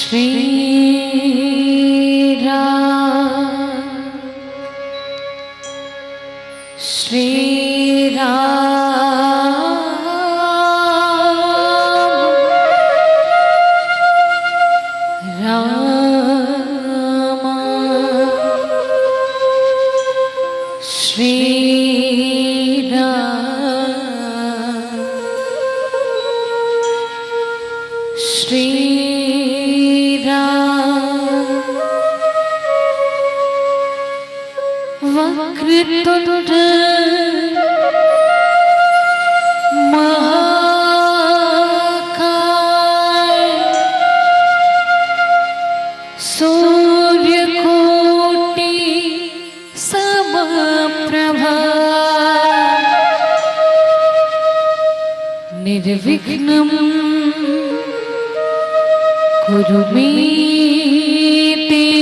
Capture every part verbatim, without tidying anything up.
श्री राम, श्री राम, राम, श्री राम, श्री राम। वक्रतुंड महाकाय, सूर्यकोटि समप्रभा, निर्विघ्नं कुरु मे देव,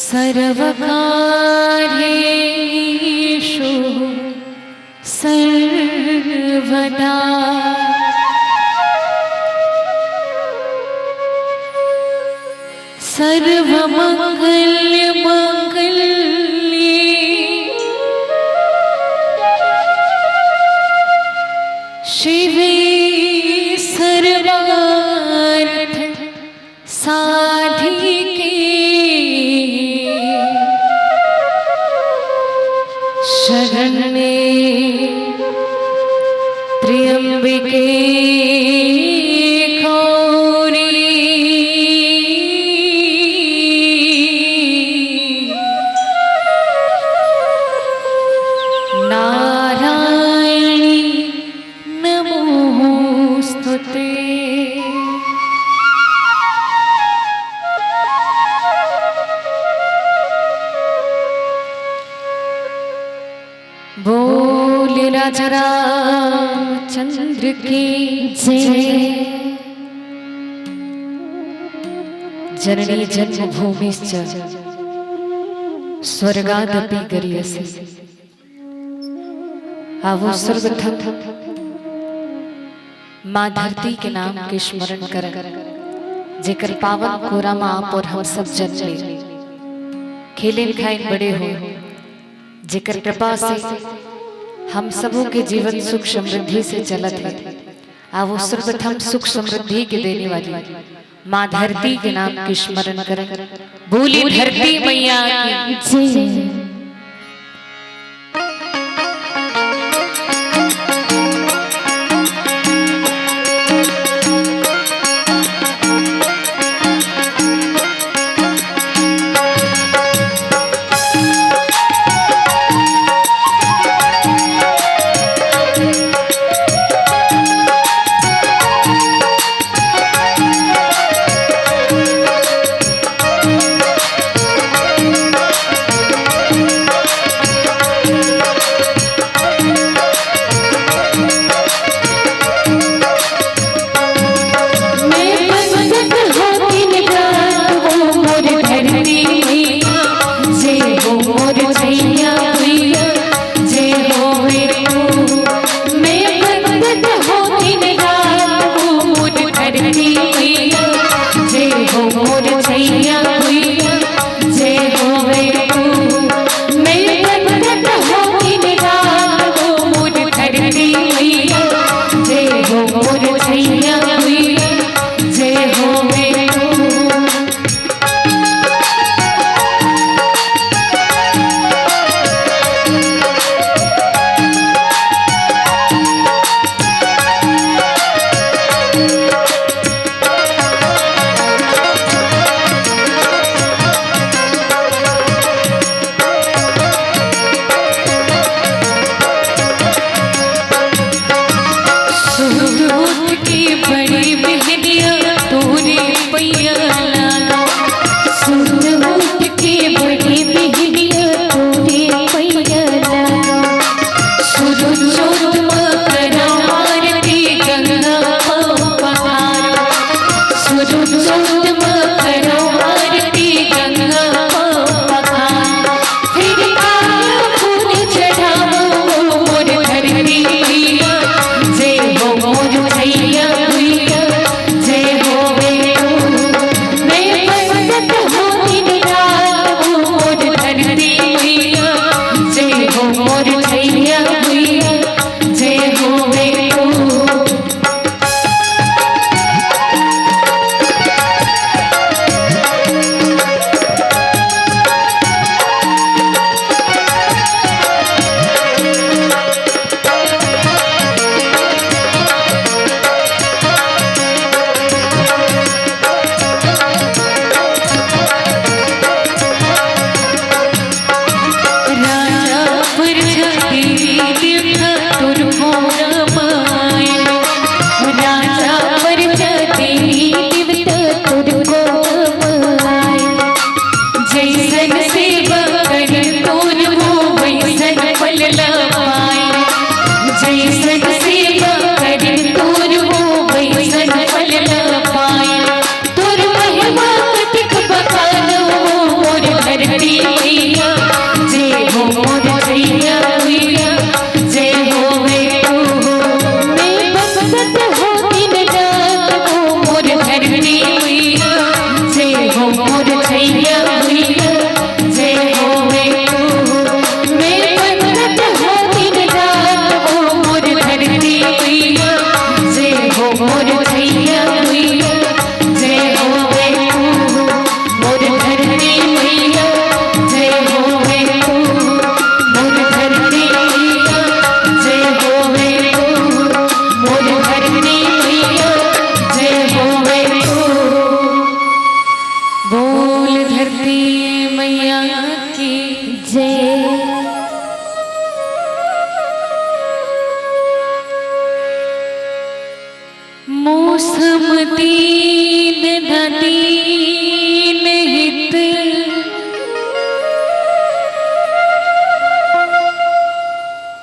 सर्वकार्येषु सर्वदा। शरण्ये त्र्यम्बके गौरी नारायणी नमोस्तुते। बोल राजा रामचंद्र की जय। जननी जन्मभूमिश्च स्वर्गादपि गरीयसी। आवो सर्वप्रथम माँ धरती के नाम के स्मरण करन, जेकर पावन कोरा म आप और हम सब जन्मे, खेलेन खाइन बड़े होय, जेकर कृपा से हम सबो के जीवन सुख समृद्धि से चलत हे। आवो सर्वप्रथम सुख समृद्धि के देने वाली माँ धरती के नाम के स्मरण करन। बोली धरती मैया की जय।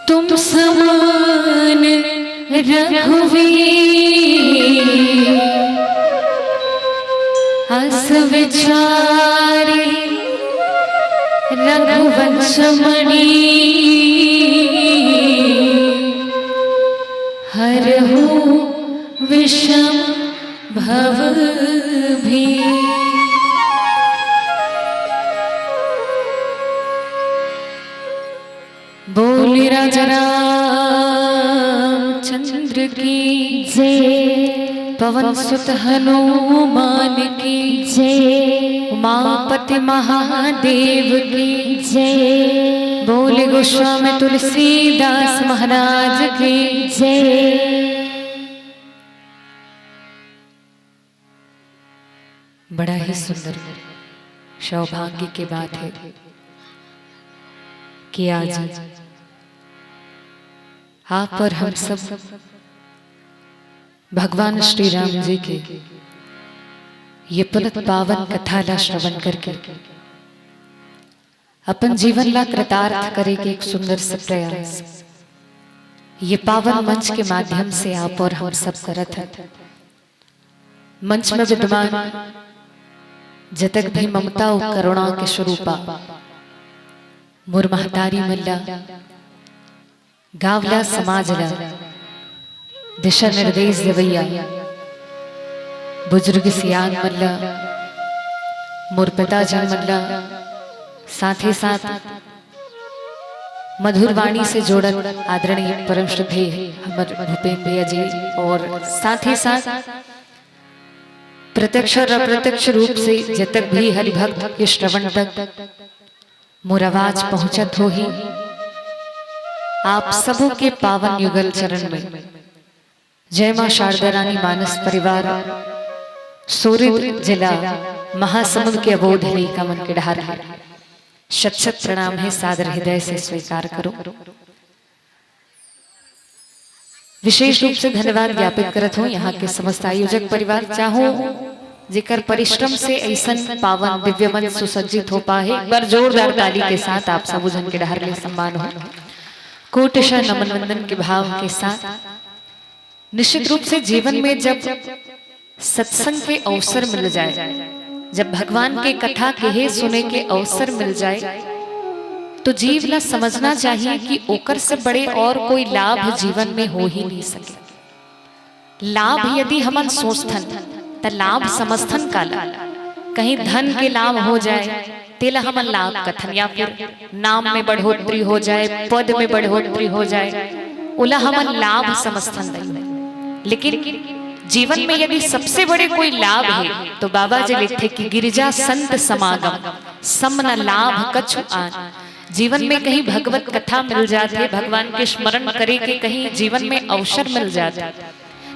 तुम समान रघुवीर अस विचारी रघुवंश मणि हरहु विषम भव भी। बोल राजा रामचंद्र की जय। पवन सुत हनुमान की जय। उमापति महादेव की जय। बोल गोस्वामी तुलसीदास महाराज की जय। बड़ा ही सुंदर सौभाग्य की बात है कि आज आप और हम सब भगवान श्री राम जी के ये पुनित पावन कथा ला श्रवण करके अपन जीवन ला कृतार्थ करे के एक सुंदर सा प्रयास ये पावन मंच के माध्यम से आप और हम सब करत हन। मंच में विद्यमान जतक भी ममता अउ करुणा के स्वरूपा मोर महतारी मन ला, गांव ला, समाज ला दिशा निर्देश देवैया बुजुर्ग सियान मन ला, मोर पिताजन मन ला, साथ ही साथ मधुर वाणी से जोड़त आदरणीय परम श्रद्धेय हमर भूपेन भैया जी और साथ ही साथ प्रत्यक्ष और अप्रत्यक्ष रूप से जतक भी हरि भक्त के श्रवण तक मोर आवाज पहुंचत होही, आप सबों के पावन युगल चरण में जय मां शारदा रानी मानस परिवार, सूरत जिला महासमुंद के अबोध लइका मन के डहार ले शत शत प्रणाम हे, सादर हृदय से स्वीकार करो। विशेष रूप से धन्यवाद ज्ञापित करत हूँ यहाँ के समस्त आयोजक परिवार, चाहूँ जेकर परिश्रम से ऐसन पावन दिव्य मंच सुसज्जित हो पाए। एक बार जोरदार ताली के साथ आप सब झन के डहार ले सम्मान हो, कोटिशः नमन वंदन के भाव के साथ। निश्चित रूप से जीवन में जब सत्संग के अवसर मिल जाए, जब भगवान के कथा कहे सुने के अवसर मिल जाए, तो जीव ला समझना चाहिए कि ओकर से बड़े और कोई लाभ जीवन में हो ही नहीं सके। लाभ यदि हमन सोचथन, त लाभ समझथन काला? कहीं धन के लाभ हो जाए, तेला हमन लाभ कथन, या फिर नाम में बढ़ोतरी हो जाए, पद में बढ़ोतरी हो जाए, ओला हमन लाभ समझथन नहीं। लेकिन जीवन में यदि सबसे बड़े कोई लाभ हे, तो बाबा जी लिखथे कि गिरिजा संत समागम, सम न लाभ कछु आन। जीवन में कहीं भगवत कथा मिल जाथे, भगवान के स्मरण करे के कहीं जीवन में अवसर मिल जाथे,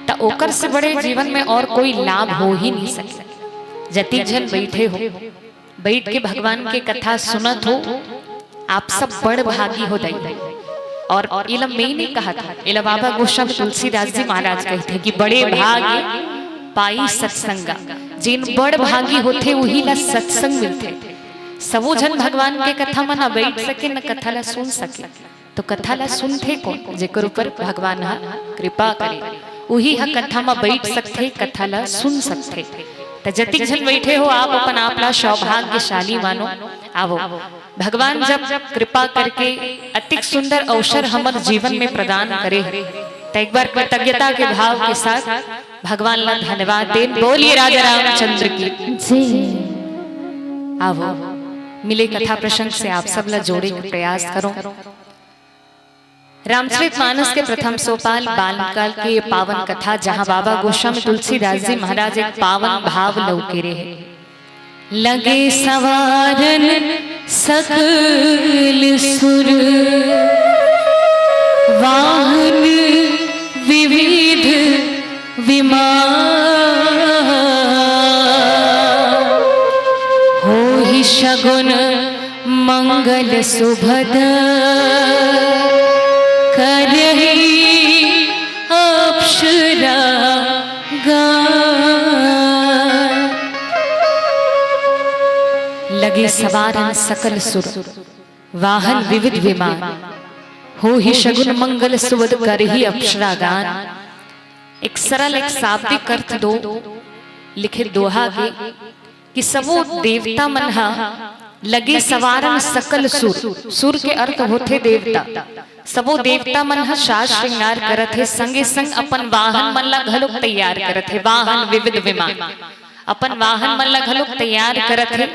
त ओकर से बड़े जीवन में और कोई लाभ हो ही नहीं सके। जतिक झन बैठे हो, बैठ के भगवान के कथा सुनत हो, आप सब बड़ भागी हो दाई। और एला मैं नहीं कहत, एला बाबा गोस्वामी तुलसीदास जी महाराज कहथे कि बड़े भाग पाई सत्संगा। जेन बड़ भागी होथे, उही ला सत्संग मिलथे। सबो झन भगवान के कथा म न बैठ सके, न कथा ला सुन सके। तो कथा ला सुनथे कोन? जेकर ऊपर भगवान ह कृपा करे, उही ह कथा म बैठ सकथे, कथा ला सुन सकथे। त जतिक झन बैठे हो, आप अपन आप ला सौभाग्यशाली मानो। आवो, भगवान जब कृपा करके अतिक सुंदर अवसर हमर जीवन में प्रदान करे हे, त एक बार कृतज्ञता के भाव के साथ भगवान ला धन्यवाद देन। बोलिए राजा रामचंद्र की। जी। आवो, मिले कथा प्रसंग से आप सब ला जोड़े के प्रयास करो। रामचरित मानस के प्रथम सोपाल बालकाल के ये पावन कथा, जहाँ बाबा गोस्वामी तुलसीदास जी महाराज एक पावन भाव लौके रहे। लगे सवारन सकल सुर, वाहन विविध विमान, होहि सगुन मंगल सुभद, करही अप्सरा गान। लगे सवारन सकल सुर, वाहन विविध विमान, होही शगुन मंगल सुबद करही अप्सरागान। एक सरल, एक शाब्दिक अर्थ दो लिखे दोहा के कि सबो देवता मन ह लगे सवारन सकल सुर, सुर के अर्थ होथे देवता। सबो देवता मन ह साज श्रृंगार करत हे, संगे संग अपन वाहन मन ला घलोक तैयार करत हे, वाहन विविध विमान, अपन वाहन मन ला घलोक तैयार करत हे।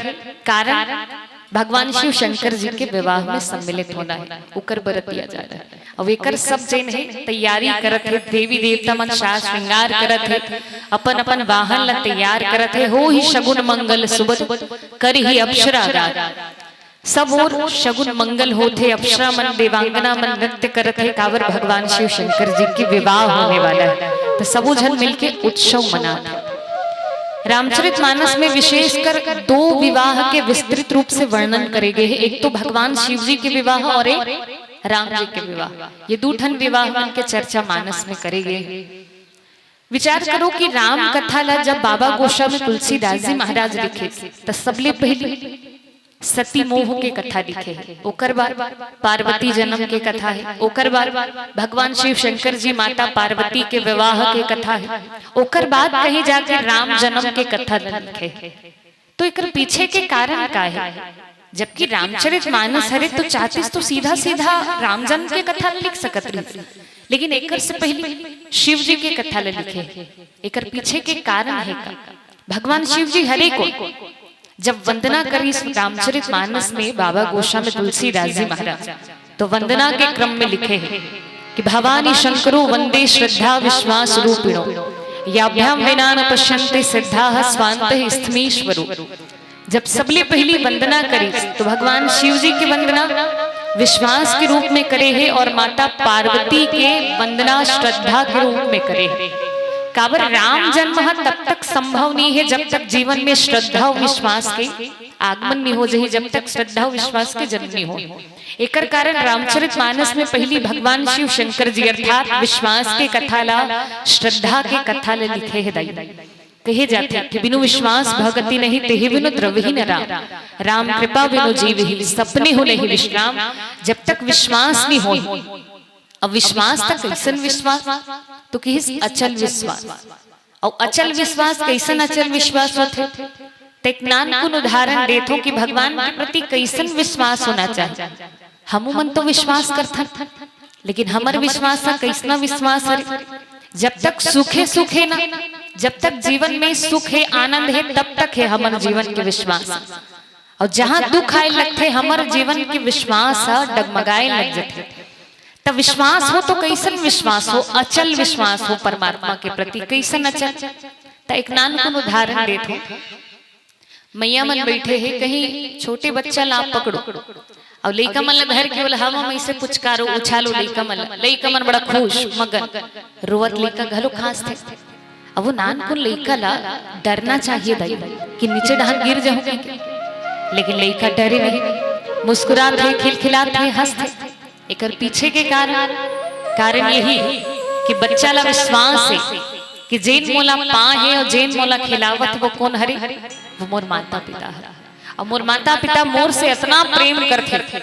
कारण भगवान शिव शंकर जी के विवाह में सम्मिलित होना है, ओकर बरतिया जाना है। अब एकर सब जेन है तैयारी करत है, देवी देवता मन साज श्रृंगार करत है, अपन अपन वाहन ला तैयार करत है। होही शगुन मंगल सुबद करही अप्सरागान। सब ओर शगुन मंगल होथे, अप्सरा मन, देवांगना मन नृत्य करत हे, काबर भगवान शिव शंकर जी के विवाह होने वाला है, तो सबो झन मिलके उत्सव मनात हे। रामचरित मानस में विशेषकर दो विवाह के विस्तृत रूप से वर्णन करे गए हैं, एक तो भगवान शिव जी के विवाह और एक राम जी के विवाह। ये दू ठन विवाह मन के चर्चा मानस में करे गए हैं। विचार करो कि राम कथा ला जब बाबा गोसावी तुलसीदास जी महाराज लिखे, त सबले पहली सती मोह के कथा लिखे हे, ओकर बाद पार्वती जन्म के कथा है, ओकर बाद भगवान शिव शंकर जी माता पार्वती के विवाह के कथा है, ओकर बाद कहीं जाके राम जन्म के कथा लिखे हे। तो एकर पीछे के कारण का है? जबकि रामचरित मानस हरे तो चाहतिस तो सीधा सीधा राम जन्म के कथा लिख सकत रहिस, लेकिन एकर से पहले शिव जी के कथा ल लिखे। एकर पीछे के कारण है का? भगवान शिव जी हरे को जब वंदना करिस रामचरित मानस में बाबा गोसावी तुलसीदास जी महाराज, तो वंदना के क्रम में लिखे हैं कि भवानी शंकरो वंदे श्रद्धा विश्वास रूपिणो, याभ्याम विना न पश्यंते सिद्धा स्वांत स्थमीश्वरो। जब सबले पहली वंदना करिस तो भगवान शिव जी की वंदना विश्वास के रूप में करे है और माता पार्वती के वंदना श्रद्धा के रूप में करे है। काबर राम जन्म ह तब तक संभव नहीं है जब तक जीवन में श्रद्धा और विश्वास के आगमन नहीं हो जाही, जब तक श्रद्धा और विश्वास के जन्म नहीं हो। एकर कारण रामचरित मानस में पहली भगवान शिव शंकर जी अर्थात विश्वास के कथा ला, श्रद्धा के कथा ला लिखे है दाई। कहे जाथे कि बिनु विश्वास भगति नहीं, तेहि बिनु द्रवही न राम। राम कृपा बिनु जीवही, सपने हो नहीं विश्राम। जब तक विश्वास नहीं होय, अब विश्वास त कैसन विश्वास? तो किहिस अचल विश्वास। अउ अचल विश्वास कैसन अचल विश्वास होथे? त एक नानकुन उदाहरण देथों कि भगवान के प्रति कैसन विश्वास होना चाहिए। हमू मन तो विश्वास करथन, लेकिन हमर विश्वास ह कैसना विश्वास हरे? जब तक सुखे सुखे ना, जब तक जीवन में सुख है, आनंद है, तब तक है हमर जीवन के विश्वास। और जहां दुख आए लगथे, हमर जीवन के विश्वास ह डगमगाए लग जथे। त विश्वास हो तो कैसन विश्वास हो? अचल विश्वास हो परमात्मा के प्रति। कैसन अचल? त एक नानकुन उदाहरण देथों। मइया मन बैठे हे, कहीं छोटे बच्चा ला आप पकड़ो, अउ लइका मन ला धर के ओला हवा में ऐसे पुचकारो, उछालो लइका मन ला। लइका मन बड़ा खुश, मगन, रोवत लइका घलो खांसथे। अब वो नानकुन लइका ला डरना चाहिए दाई कि नीचे डहान गिर जाहूं कहिके, लेकिन लइका डरे नहीं, मुस्कुरात हे, खिलखिलात हे, हंसथे। एकर पीछे के कारण, कारण यही कि बच्चा ला विश्वास हे कि जेन मोला पाए हे और जेन मोला खिलावत हे, वो कोन हरे? वो मोर माता पिता हरे। और मोर माता पिता मोर से अतना प्रेम करथे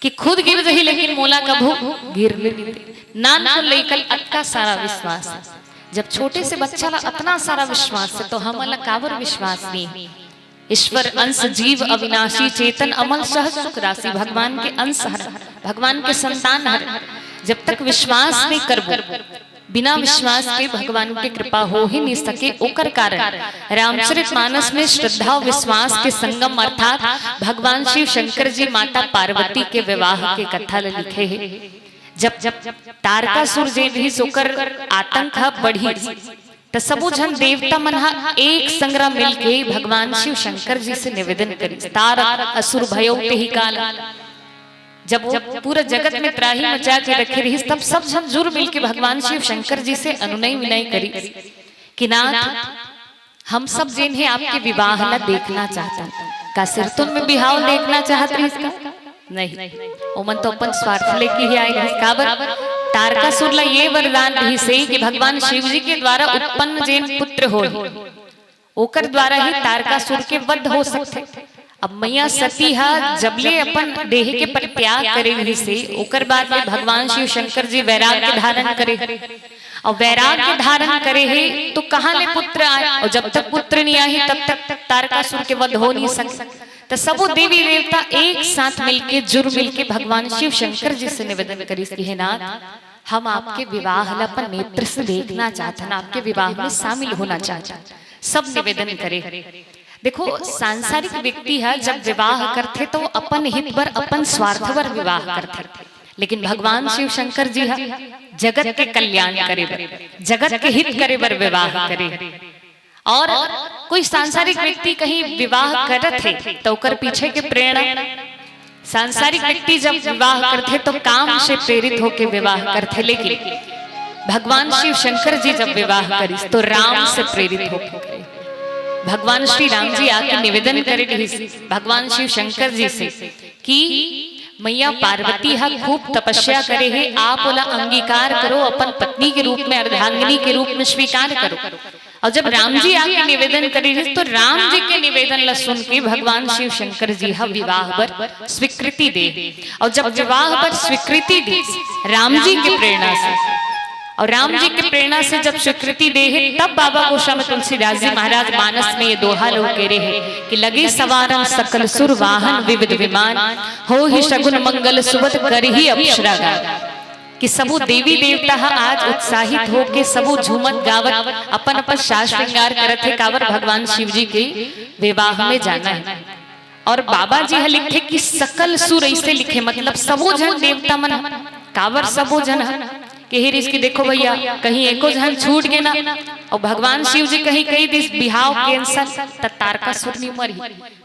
कि खुद गिर जही, लेकिन मोला कभू गिरने नहीं दे। नानकुन लइका ल अतका सारा विश्वास हे। जब छोटे से बच्चा ला अतना सारा विश्वास हे, तो हमन ला काबर विश्वास नहीं? ईश्वर अंश जीव अविनाशी, चेतन अमल सहज सुख राशि। भगवान के अंश हर, भगवान के संतान हर। जब तक विश्वास नहीं करबो, बिना विश्वास के भगवान के कृपा हो ही नहीं सके। ओकर कारण रामचरित मानस में श्रद्धा और विश्वास के संगम अर्थात भगवान शिव शंकर जी माता पार्वती के विवाह के कथा ल लिखे हे। जब जब तारकासुर जे भी ओकर आतंक ह बढ़ी, त सबो झन देवता मन ह एक संगरा मिलके भगवान शिव शंकर जी से निवेदन करिस, "तारक असुर भयउ तेहि काल।" जब वो पूरा जगत में त्राही मचा के रखे रहिस, तब सब झन जुर मिलके भगवान शिव शंकर जी से अनुनय विनय करिस कि नाथ, हम सब जेन हे आपके विवाह ला देखना चाहतन। का सिरतुन में बिहाव देखना चाहत रहिस का? नहीं, ओमन तो अपन स्वार्थ लेके ही आए रहिस। काबर? तारकासुर ला ये वरदान रहिस हे कि भगवान शिव जी के द्वारा उत्पन्न जेन पुत्र होही, ओकर द्वारा ही तारकासुर के वध हो सकथे। अब मैया सती हा जबले अपन देह के परि-, त्याग करे रिहिस हे, ओकर बाद ले भगवान शिव शंकर जी वैराग्य धारण करे। अउ वैराग्य धारण करे हे तो कहाँ ले पुत्र आए? अउ जब तक पुत्र नइ आही तब तक तारकासुर के वध हो नइ सके। त सबो देवी देवता एक साथ मिलके, जुर मिलके भगवान शिव शंकर जी से निवेदन करिस कि हे नाथ, हम आपके विवाह ला अपन नेत्र से देखना चाहथन, आपके विवाह में शामिल होना चाहथन। सब निवेदन करे। देखो, सांसारिक व्यक्ति ह जब विवाह करथे तो अपन हित बर, अपन स्वार्थ बर विवाह करथे, लेकिन भगवान शिव शंकर जी ह जगत के कल्याण करे बर, जगत के हित करे बर विवाह करे। और कोई सांसारिक व्यक्ति कहीं विवाह करत हे तो ओकर पीछे के प्रेरणा, सांसारिक व्यक्ति जब विवाह करथे तो काम से प्रेरित होके विवाह करथे, लेकिन भगवान शिव शंकर जी जब विवाह करिस तो राम से प्रेरित होके करे। भगवान श्री राम जी आके निवेदन करे रिहिस भगवान शिव शंकर जी से कि मैया पार्वती ह खूब तपस्या करे हे, आप ओला अंगीकार करो, अपन पत्नी के रूप में, अर्धांगिनी के रूप में स्वीकार करो। अउ जब राम जी आके निवेदन करे रिहिस तो राम जी के निवेदन ला सुन के भगवान शिव शंकर जी ह विवाह बर स्वीकृति दे। अउ जब विवाह बर स्वीकृति दे राम जी के प्रेरणा से, अउ राम जी के प्रेरणा से जब स्वीकृति दे हे, तब बाबा गोस्वामी तुलसीदास जी महाराज मानस में ये दोहा लो कहे रहे कि लगे सवारन सकल सुर वाहन विविध विमान, होहि सगुन मंगल सुवत करही अप्सरा गान। कि सबो देवी देवता ह आज उत्साहित होके सबो झूमत गावत अपन अपन साज श्रृंगार करत हे, काबर भगवान शिव जी के विवाह में जाना हे। और बाबा जी ह लिखे कि सकल सुर, ऐसे लिखे, मतलब सबो झन देवता मन ह। काबर सबो झन ह? कहे रिहिस कि देखो भैया, कहीं एको झन छूट गे ना, अउ भगवान शिव जी कहीं कहि दिस बिहाव cancel, त तारकासुर नइ मरही।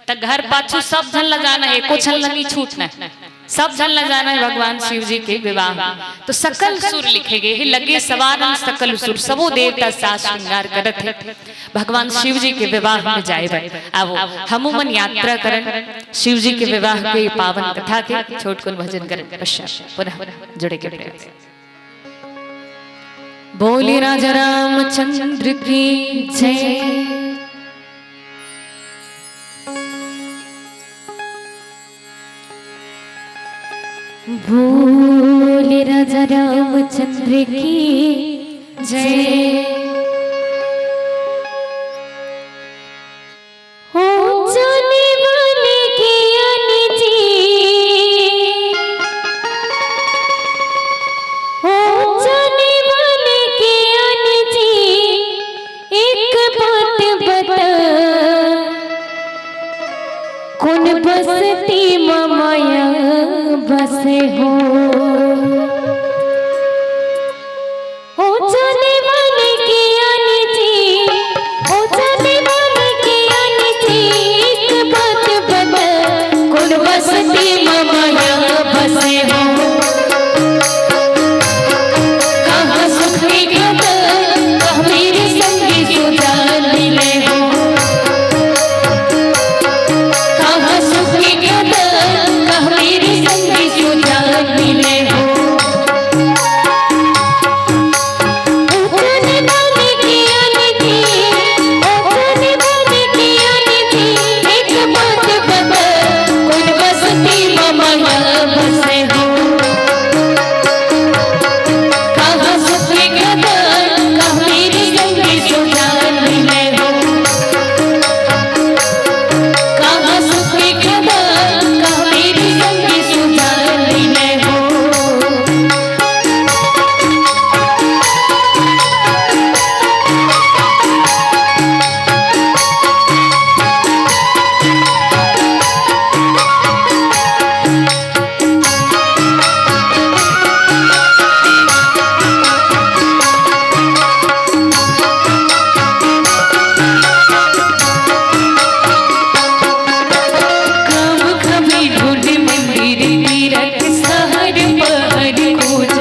त घर पाछू सब झन ला जाना हे, एको झन ला नइ छूटना हे, सब झन ला जाना हे भगवान शिव जी के विवाह में। तो सकल सुर लिखे गे हे, लगे सवारन सकल सुर, सबो देवता साज श्रृंगार करत हे भगवान शिव जी के विवाह में जाए बर। आवो, हमू मन यात्रा करन शिव जी के विवाह के पावन कथा के, छोटकुन भजन करन, पश्चात पुनः जुड़े के प्रयास। बोले राजा रामचंद्र की जय। बोले राजा रामचंद्र की जय। हो जाने वाले ज्ञानी जी, हो जाने वाले ज्ञानी जी, एक बात बता, कौन बस्ती म माया बसे हो? ओ जाने वाले ज्ञानी जी, ओ जाने वाले ज्ञानी जी, एक बात बता, कौन बस्ती म माया बसे हो? कहाँ सुख की कदर, कहाँ मेरे संगी सुजान मिले हो? कहाँ सुख की कदर, कहाँ मेरे संगी सुजान मिले हो? ओ जाने वाले ज्ञानी जी, ओ जाने वाले ज्ञानी जी, एक बात बता, कौन बस्ती म माया बसे हो? कहाँ सुख की कदर, कहाँ मेरे संगी सुजान मिले हो? कहाँ सुख की कदर, कहाँ मेरे संगी सुजान मिले हो? गाँव घमे ढूंढ मंदिर तीरथ शहर पहर खोज।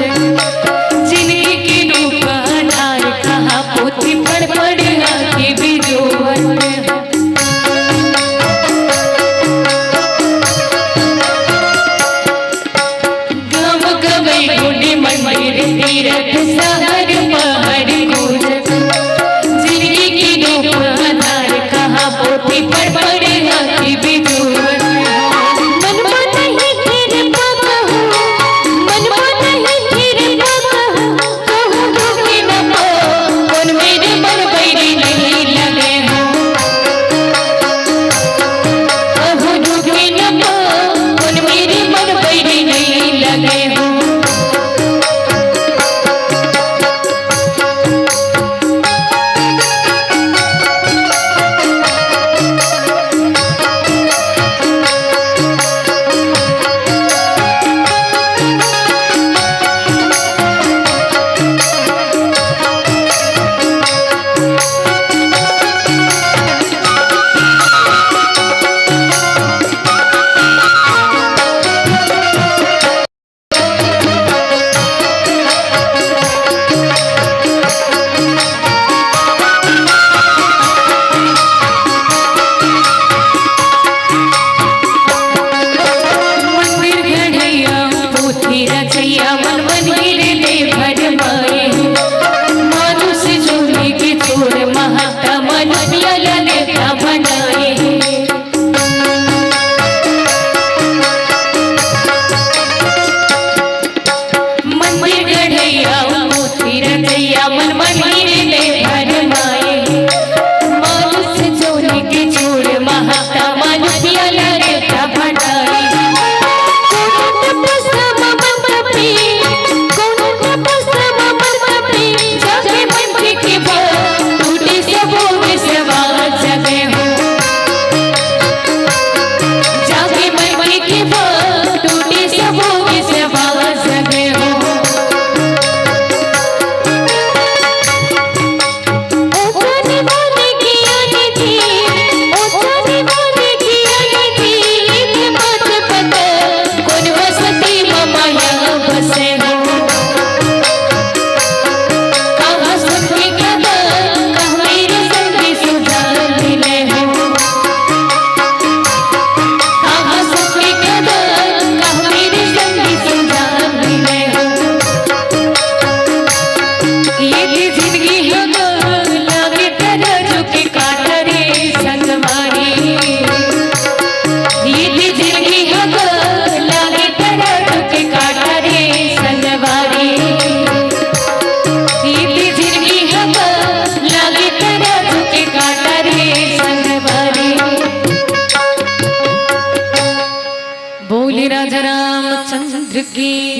जिनगी के रूप आधार कहाँ पोथी पढ़ पढ़ आगे बिजोवन। गाँव गवई गुण मंदिर तीरथ शहर पहाड़ खोजत। जिनगी के रूप आधार कहाँ पोथी पढ़ पढ़ आके बिजोरत। मन मन ही फिर पग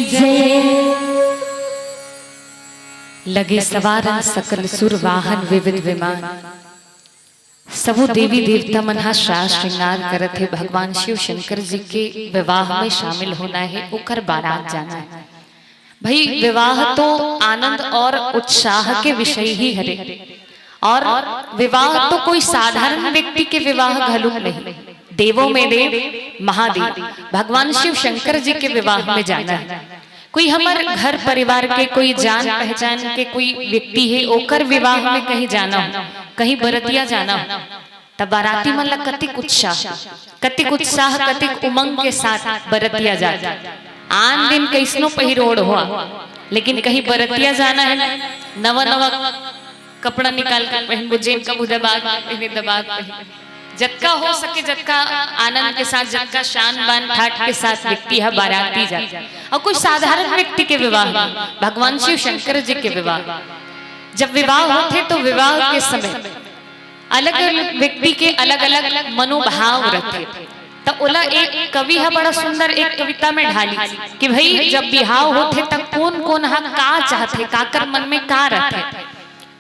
जय। लगे सवारन सकल सुर वाहन विविध विमान, सबो देवी देवता मन ह साज श्रृंगार करत हे। भगवान शिव शंकर जी के विवाह में शामिल होना है, ओकर बारात जाना है। भाई, विवाह तो आनंद और उत्साह के विषय ही हरे, और विवाह तो कोई साधारण व्यक्ति के विवाह घलो नहीं, देवों में देव महादेव भगवान शिव शंकर जी के विवाह में जाना है। कोई हमर घर परिवार के, कोई जान पहचान के कोई व्यक्ति है, ओकर विवाह में कहीं जाना हो, कहीं बरतिया जाना हो, तब बाराती मन ला कतिक उत्साह, कतिक उत्साह, कतिक उमंग के साथ बरतिया जाथे। आन दिन कइसनो पहिरोड़ होवा, लेकिन कहीं बरतिया जाना है ना, नवा नवा कपड़ा निकाल के पहनबो, जेन कभू दबा के पहने, दबा के पहने। जतका हो सके, जतका आनंद के साथ, जतका शान बान ठाट के साथ व्यक्ति ह बाराती जाथे। और कोई साधारण व्यक्ति के विवाह नहीं, भगवान शिव शंकर जी के विवाह। जब विवाह होथे तो विवाह के समय अलग-अलग व्यक्ति के अलग-अलग मनोभाव रथे। त ओला एक कवि ह बड़ा सुंदर एक कविता में ढालिस कि भाई, जब बिहाव होथे त कोन-कोन ह का चाहथे, काकर मन में का रथे।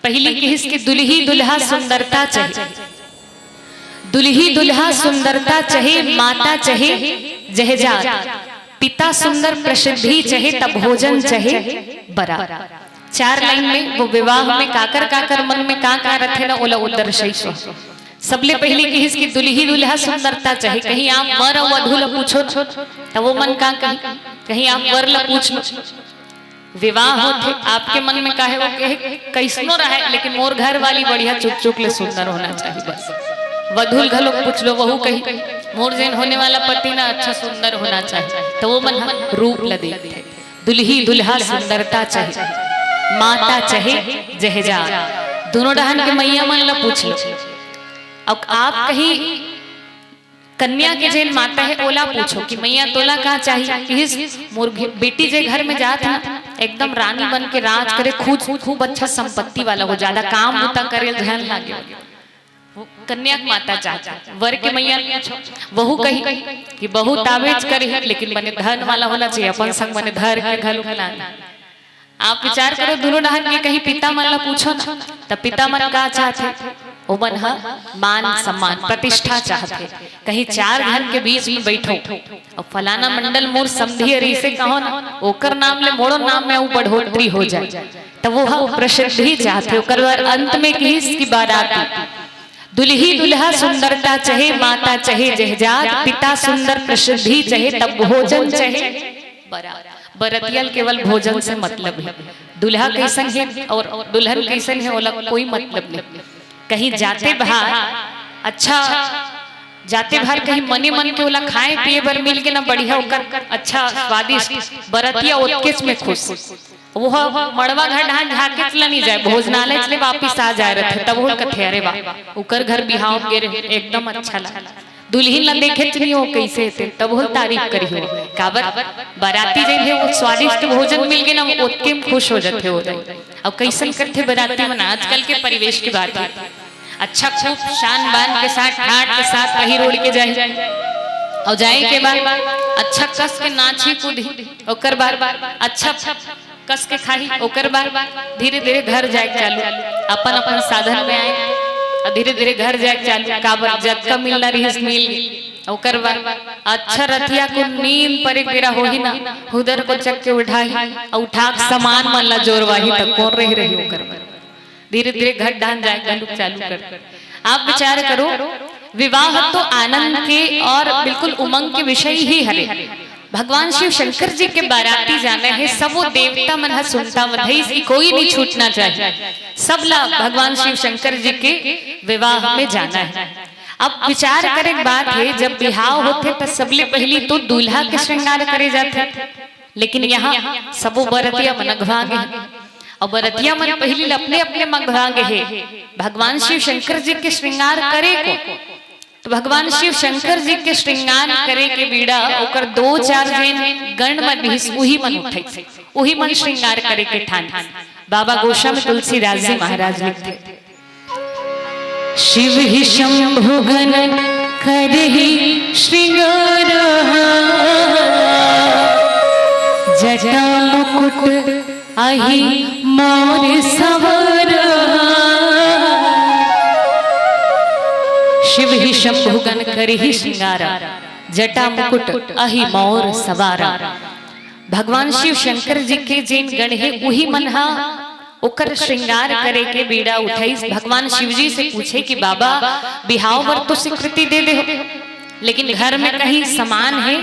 पहिली किहिस कि दुलही दुलहा सुंदरता चाही, दुलही दुलहा सुंदरता चाही, माता चाही जहजात, पिता सुंदर प्रसिद्धि चाही, तब भोजन चाही बरात। चार लाइन में वो विवाह में काकर काकर मन में का का रथे ना, ओला उदर्शई सो। सबले पहिली किहिस कि दुलही दुलहा सुंदरता चाही। कहीं आप वर अउ वधू ला पूछो ना, त वो मन का कही, कहीं आप वर ला पूछ लो। विवाह होथे, आपके मन में का हे, वो कहे, कइसनो रहे, लेकिन मोर घर वाली बढ़िया चुक चुक ले सुंदर होना चाहिए। बस वधू ल घलो पूछ लो, वहू कही, मोर जेन होने वाला पति ना अच्छा सुंदर होना चाहिए। तो वो मन ह रूप ल देखथे, दुलही दुलहा सुंदरता चाही, माता चाही जहजात। दोनों डहन के मैया मन ला पूछ लो। अब आप कहीं कन्या के जेन माता हे, ओला पूछो कि मैया, तोला का चाही? किहिस, मोर घे-, बेटी जे घर में जात हे ना, एकदम रानी बन के राज करे, खुद खूब अच्छा संपत्ति वाला हो, ज्यादा काम बूता करे ल झन लागे। वो कन्या के माता चाहत हे। वर के मैया ल पूछो, वहू कही कि बहू त आबेच करही, लेकिन बने धन वाला होना चाहिए, अपन संग बने धर के घलो लान। आप विचार करो, दोनों डहन के कहीं पिता मन ला पूछो ना, त पिता मन का चाहथे? ओमन ह मान सम्मान, प्रतिष्ठा चाहथे। कहीं चार झन के बीच में बैठो, अब फलाना मंडल मोर समधी हरे, इसे कहो ना, ओकर नाम ले मोरो नाम में अउ बढ़ोतरी हो जाए, त वो ह प्रसिद्धि चाहथे। ओकर बाद अंत में किहिस कि बाराती, दुलही दुलहा सुंदरता चाही, माता चाही जहजात, पिता सुंदर प्रसिद्धि चाही, तब भोजन चाही बरात। बरतिया ल केवल भोजन से मतलब हे। दुलहा कइसन हे और दुलहन कइसन हे, ओला कोई मतलब नहीं। कहीं जाते भार अच्छा, जाते भार कहीं मने मन के ओला खाए पिए बर मिल गे ना बढ़िया, ओकर अच्छा स्वादिष्ट, बरतिया ओतकेच में खुश। वो ह मड़वा घर डहान झाकेच ला नहीं जाए, भोजनालय ले वापिस आ जाए रथे, तब वो कथे, "अरे वाह, ओकर घर बिहाव गे रहे, एकदम अच्छा लगा।" दुल्हिन ला देखेच नहीं हो कइसे हे, तब वो तारीफ करिहो। काबर बराती जइसे वो स्वादिष्ट भोजन मिल गे ना, वो ओतके में खुश हो जाथे हो। अब कइसन करथे बराती मन, आजकल के परिवेश के बात हे। अच्छा खूब शान बान के साथ, ठाट के साथ पहिर ओढ़ के जाही। अउ जाए के बाद अच्छा कस के नाचही कूदही, ओकर बाद अच्छा कस के खाही, ओकर बाद धीरे-धीरे घर जाए के चालू, अपन-अपन साधन में आए, अउ धीरे-धीरे घर जाए के चालू। काबर जतका मिलना रहिस मिल गे। ओकर बाद अच्छा रतिया को नींद परे के बेरा होही ना, हुदर को चक के उठाही, अउ उठा के सामान मन ला जोरवाही, त कोन रही रही ओकर बाद। धीरे-धीरे घर डहान जाए घलुक चालू कर। आप विचार करो, विवाह तो आनंद के और बिल्कुल उमंग के विषय ही हरे। भगवान शिव शंकर जी के बाराती जाना हे, सबो देवता मन ह सुनता बधाई कि कोई नहीं छूटना चाहिए, सब ला भगवान शिव शंकर जी के विवाह में जाना हे। अब विचार करे के बात हे, जब बिहाव होथे त सबले पहिली तो दूल्हा के श्रृंगार करे जाथे, लेकिन यहाँ सबो बरतिया मन अघवा गे हे। अउ बरतिया मन पहिली ल अपने अपने म अघवा गे हे, भगवान शिव शंकर जी के श्रृंगार करे को। तो भगवान शिव शंकर जी के श्रृंगार करे के बीड़ा ओकर दो चार जेन गण मन रहिस, उही मन उठे, उही मन श्रृंगार करे के ठान। बाबा गोस्वामी तुलसीदास जी महाराज लिखथे, शिव ही शंभु गण करही श्रृंगार। जटा मुकुट अहि मौर सवारा। शिव ही शंभु गण करिही श्रृंगारा। जटा मुकुट अहि मौर सवारा। भगवान शिव शंकर जी के जेन गण हे, उही मन हा ओकर श्रृंगार करे के बीड़ा उठाइस। भगवान शिव जी से पूछे कि बाबा, बिहाव बर तो स्वीकृति दे दे हो, लेकिन घर में कहीं समान हे?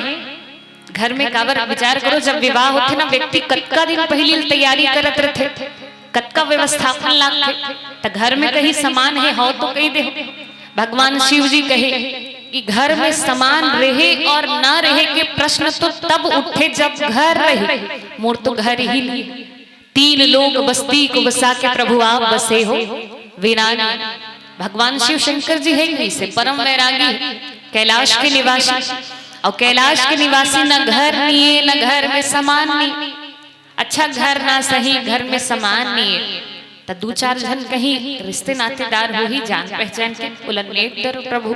घर में काबर, विचार करो, जब विवाह होथे ना, व्यक्ति कतका दिन पहिली ले तैयारी करत रथे, कतका व्यवस्थापन लागथे, त घर में कहीं समान हे, हव तो कहि दे। भगवान शिव जी कहे कि घर में समान रहे और ना रहे के प्रश्न तो तब उठे जब घर रहे। मोर तो घर ही नहीं। तीन लोक बस्ती को बसा के प्रभु आप बसे हो विरानी। भगवान शिव शंकर जी हे ही से परम वैरागी, कैलाश के निवासी। और कैलाश के निवासी न घर निये, न घर में समान निये। अच्छा, घर ना सही, घर में समान निये, त दू चार झन कहीं रिश्ते नातेदार होही, जान पहचान के, ओला नेग डरो प्रभु।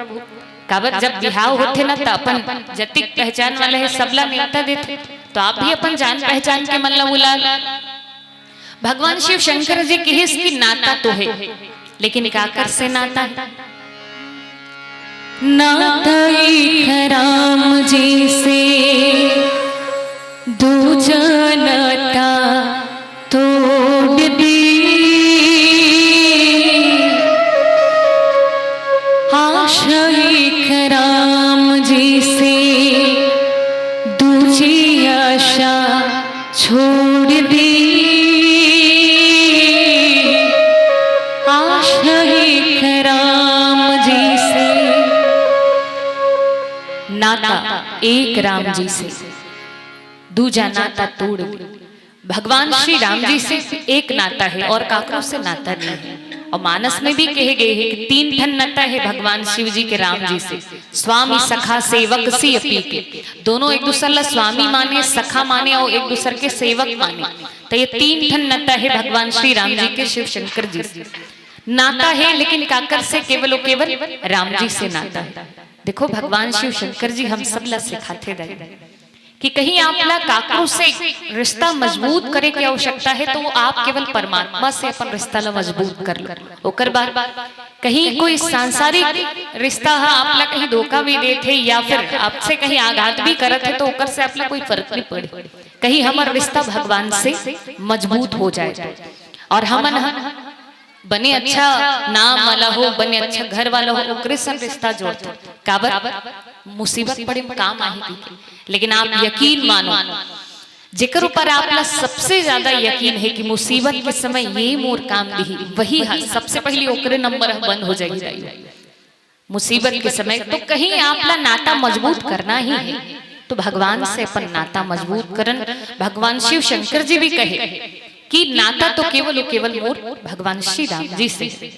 काबर जब बिहाव होथे ना, त अपन जतिक पहचान वाला हे, सबला नेवता देथे, तो आप भी अपन जान पहचान के मन ला बुला लो। भगवान शिव शंकर जी किहिस कि नाता तो हे, लेकिन काकर से नाता हे? नाता एक राम जी से, दूजा नाता तोड़ दी। आशा एक राम जी से, दूजी आशा छोड़ दी। आशा एक राम जी से, नाता एक राम जी से, दूजा नाता तोड़ दी। भगवान श्री राम जी से एक नाता हे और काकरो से नाता नहीं हे। और मानस में भी कहे गए हे कि तीन ठन नाता हे भगवान शिव जी के राम जी से। स्वामी, सखा, सेवक, सिय पी के। दोनों एक दूसर ला स्वामी माने, सखा माने और एक दूसर के सेवक माने। त ये तीन ठन नाता हे भगवान श्री राम जी के शिव शंकर जी से। नाता हे, लेकिन काकर से? केवल और केवल राम जी से नाता हे। देखो, भगवान शिव शंकर जी हम सब ला सिखाथे दाई कि कहीं आप ला काकरो से रिश्ता मजबूत करे के आवश्यकता हे, तो वो आप केवल परमात्मा से अपन रिश्ता ला मजबूत कर लो। ओकर बाद कहीं कोई सांसारिक रिश्ता हा आप ला कहीं धोखा भी देथे या फिर आपसे कहीं आघात भी करत हे, तो ओकर से आप ला कोई फर्क नहीं पड़े। कहीं हमर रिश्ता भगवान से मजबूत हो जाए तो। और हमन ह बने अच्छा नाम वाला हो, बने अच्छा घर वाला हो, ओकरे संग रिश्ता जोड़थे। काबर? मुसीबत पड़े म काम आही कहिके। लेकिन आप यकीन मानो, जेकर ऊपर आप ला सबसे ज्यादा यकीन हे कि मुसीबत के समय ये मोर काम दिही, वही ह सबसे पहिली ओकरे नंबर ह बंद हो जाही। मुसीबत के समय तो कहीं आप ला नाता मजबूत करना ही हे, तो भगवान से अपन नाता मजबूत करन। भगवान शिव शंकर जी भी कहे कि नाता तो केवल और केवल मोर भगवान श्री राम जी से।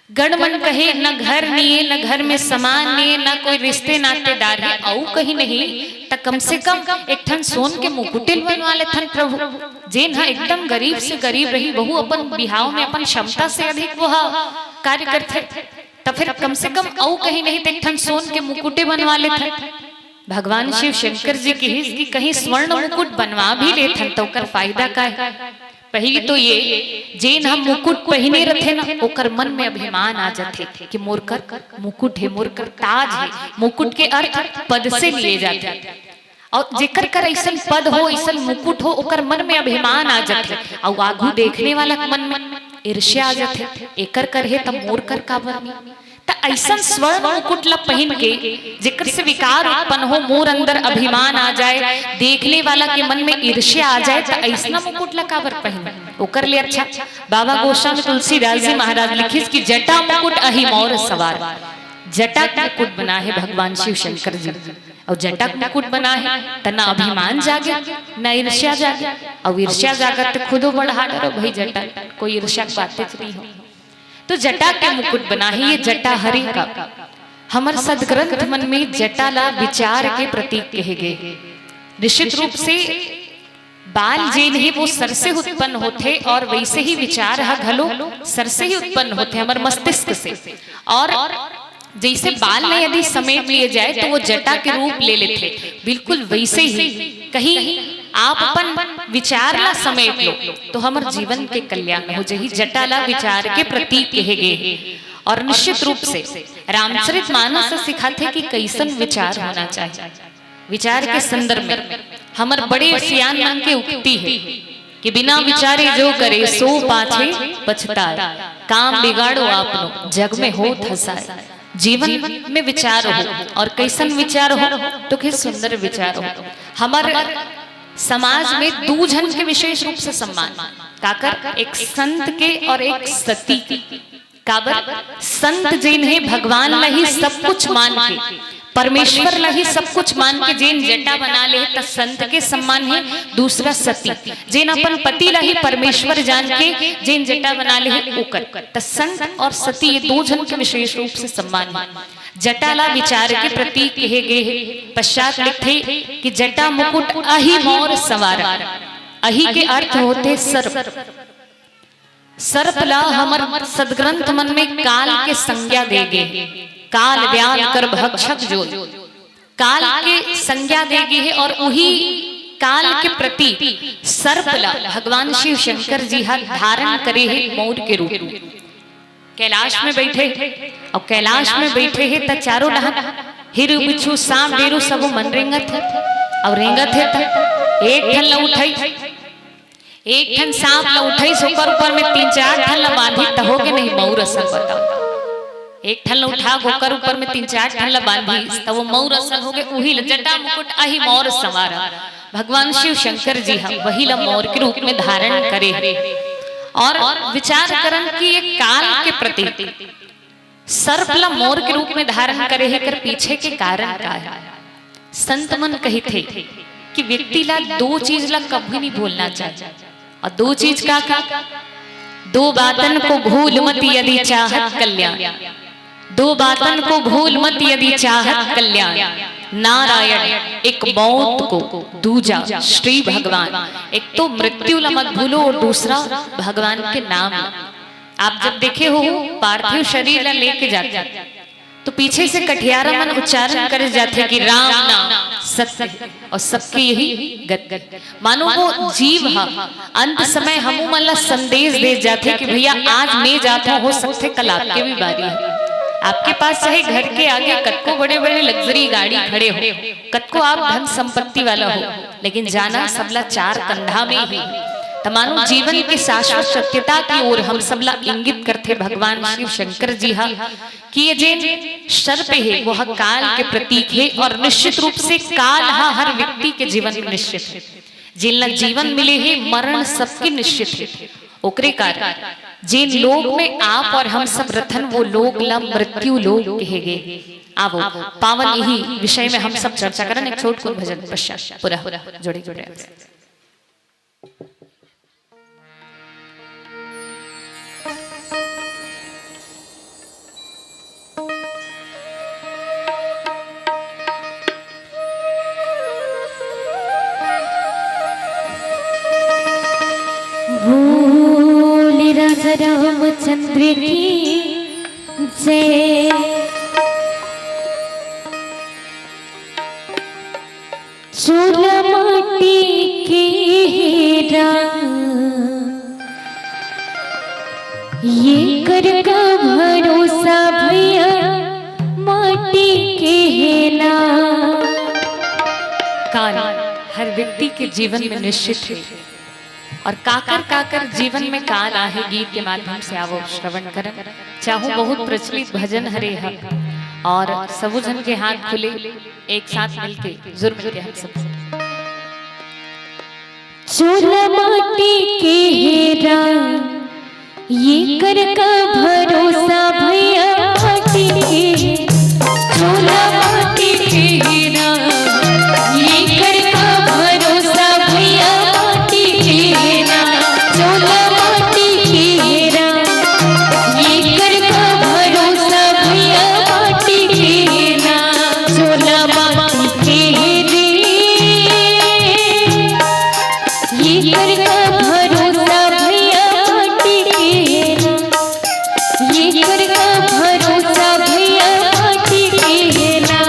गण मन कहे, न घर निये, न घर में समान निये, न कोई रिश्ते नातेदार हे, अउ कहीं नहीं, त कम से कम एक ठन सोन के मुकुटिल बनवा लेथन प्रभु। जेन ह एकदम गरीब से गरीब रही, वहू अपन बिहाव में अपन क्षमता से अधिक वो ह कार्य करथे, त फिर कम से कम अउ कहीं नहीं, त एक ठन सोन के मुकुटे बनवा लेथन। भगवान शिव शंकर जी किहिस कि कहीं स्वर्ण मुकुट बनवा भी लेथन, त ओकर फायदा का हे? पहिली तो ये, जेन हम मुकुट पहिने रथे ना, ओकर मन में अभिमान आ जाथे कि मोर कर मुकुट हे, मोर कर ताज हे। मुकुट के अर्थ पद से लिए जाथे। और जेकर कर अइसन पद हो, अइसन मुकुट हो, ओकर मन में अभिमान आ जाथे। और आगू देखने वाला के मन में ईर्ष्या आ जाथे, एकर कर हे त मोर कर काबर नहीं? त अइसन स्वर्ण मुकुट ला पहिन के जेकर से विकार उत्पन्न हो, मोर अंदर अभिमान आ जाए, देखने वाला के मन में ईर्ष्या आ जाए, त अइसना मुकुट ला काबर पहिन? ओकर ले अच्छा बाबा गोस्वामी तुलसीदास जी महाराज लिखिस कि जटा मुकुट अहि मौर सवार। जटा के मुकुट बना हे भगवान शिव शंकर जी, और जटा के मुकुट बना हे त ना अभिमान जागे, ना ईर्ष्या जागे। और ईर्ष्या जागत त खुदो बढ़ा डरो भाई जटा, कोई ईर्ष्या के बातें नहीं हो। तो जटा के मुकुट बना हे, ये जटा हरे का हमर सदग्रंथ मन में जटा ला विचार के प्रतीक कहे गए। निश्चित रूप से बाल जेन हे वो सर से उत्पन्न होथे और वैसे ही विचार ह घलो सर से ही उत्पन्न होथे, हमर मस्तिष्क से। और जैसे बाल में यदि समेट लिए जाए तो वो जटा के रूप ले लेथे, बिल्कुल वैसे ही कहीं आप अपन विचार ला समेट लो, तो हमर जीवन के कल्याण हो जही। जटा ला विचार के प्रतीक कहे गे हे। और निश्चित रूप से रामचरित मानस सिखाथे कि कैसन विचार होना चाहिए। विचार के संदर्भ में हमर बड़े सियान मन के उक्ति हे कि बिना विचारे जो करे सो पाछे पछताए, काम बिगाड़ो आपनो जग में होत हँसाए। जीवन में विचार हो, और कैसन विचार हो, तो के सुंदर विचार हो। हमर समाज में दू झन के विशेष रूप से सम्मान, काकर? एक संत के और एक सती के। काबर? संत जेन हे भगवान ला ही सब कुछ मान के, परमेश्वर ला ही सब कुछ मान के जेन जटा बना ले हे, त संत के सम्मान हे। दूसरा सती, जेन अपन पति ला ही परमेश्वर जान के जेन जटा बना ले हे ओकर। त संत और सती ये दो झन के विशेष रूप से सम्मान हे। जटा ला विचार के प्रतीक कहे गे हे। पश्चात लिखथे कि जटा मुकुट अहि मौर संवारा। अहि के अर्थ होथे सर्प। सर्प ला हमर सदग्रंथ मन में काल के संज्ञा दे गे हे। काल व्याल कर भक्षक जोय। काल के संज्ञा दे गे हे और उही काल के प्रतीक सर्प ला भगवान शिव शंकर जी हा धारण करे हे मौर के रूप में। कैलाश में बैठे हे, और कैलाश में बैठे हे त चारों डहर हिरु बिच्छू सांप डेरू सबो मन रेंगत हे, और रेंगत हे त एक ठन ला उठाई, एक ठन सांप ला उठाई, ओकर ऊपर में तीन चार ठन ला बांधी, त हो गे नहीं मौर असन, बताओ। एक ठन ला उठा, ओकर ऊपर में तीन चार ठन ला बांधी, त वो मौर असन हो गे। उही ला जटा मुकुट अहि मौर संवारा, भगवान शिव शंकर जी हा वही ला मौर के रूप में धारण करे हे। और विचार करन कि ये काल के प्रतीक सर्प ला मौर के रूप में धारण करे हे, एकर पीछे के कारण का हे? संत मन कहिथे कि व्यक्ति ला दो चीज ला कभी नहीं भूलना चाहिए। और दो चीज का का? दो बातन को भूल मत यदि चाहत कल्याण, दो बातन को भूल मत यदि चाहत कल्याण, नारायण एक मौत को, दूजा श्री भगवान। एक तो मृत्यु ला मत भूलो और दूसरा भगवान के नाम ला। आप जब देखे हो पार्थिव शरीर ला लेके जाते, तो पीछे से कठियारा मन उच्चारण करे जाथे कि राम नाम सत्य है और सबके यही गति। मानो वो जीव हा अंत समय हमू मन ला संदेश दे जाथे कि भैया, आज मैं जात हूँ, हो सकथे कल आपके भी बारी है। आपके पास चाहे घर के आगे कतको बड़े-बड़े लग्जरी गाड़ी खड़े हो, कतको आप धन संपत्ति वाला हो, लेकिन जाना सबला चार कंधा में ही। त मानो जीवन के शाश्वत सत्यता की ओर हम सबला इंगित करथे भगवान शिव शंकर जी हा कि ये जेन सर्प हे, वो ह काल के प्रतीक हे और निश्चित रूप से काल ह हर व्यक्ति के जीवन में निश्चित हे। जेन ला जीवन मिले हे, मरण सबके निश्चित हे। ओकरे कारण जेन लोक में आप और हम सब रथन, वो लोक ला मृत्यु लोक कहे गे। आवो, पावन यही विषय में हम सब चर्चा करन। एक छोट कुन भजन पश्चात पुनः जुड़े जुड़े। बोल राजा रामचंद्र की जय। चूल्हा माटी के हे राम, ये कर का भरोसा भैया, माटी के हे ना। काल हर व्यक्ति के जीवन में निश्चित है। और काकर काकर जीवन में काल आहे गीत के माध्यम से आवो श्रवण करन। चाहूँ बहुत प्रचलित भजन हरे ह और सबो झन के हाथ खुले, एक साथ मिलके, जुर मिलके हम सब। चूल्हा माटी के हे राम, ये कर का भरोसा भैया माटी के। चूल्हा माटी के हे राम, ये कर का भरोसा भैया माटी के हे राम। चूल्हा माटी के हे राम, ये कर का भरोसा भैया माटी के हे राम। चूल्हा माटी के हे रे, ये कर का भरोसा भैया माटी के ना, ये कर का भरोसा भैया माटी के ना।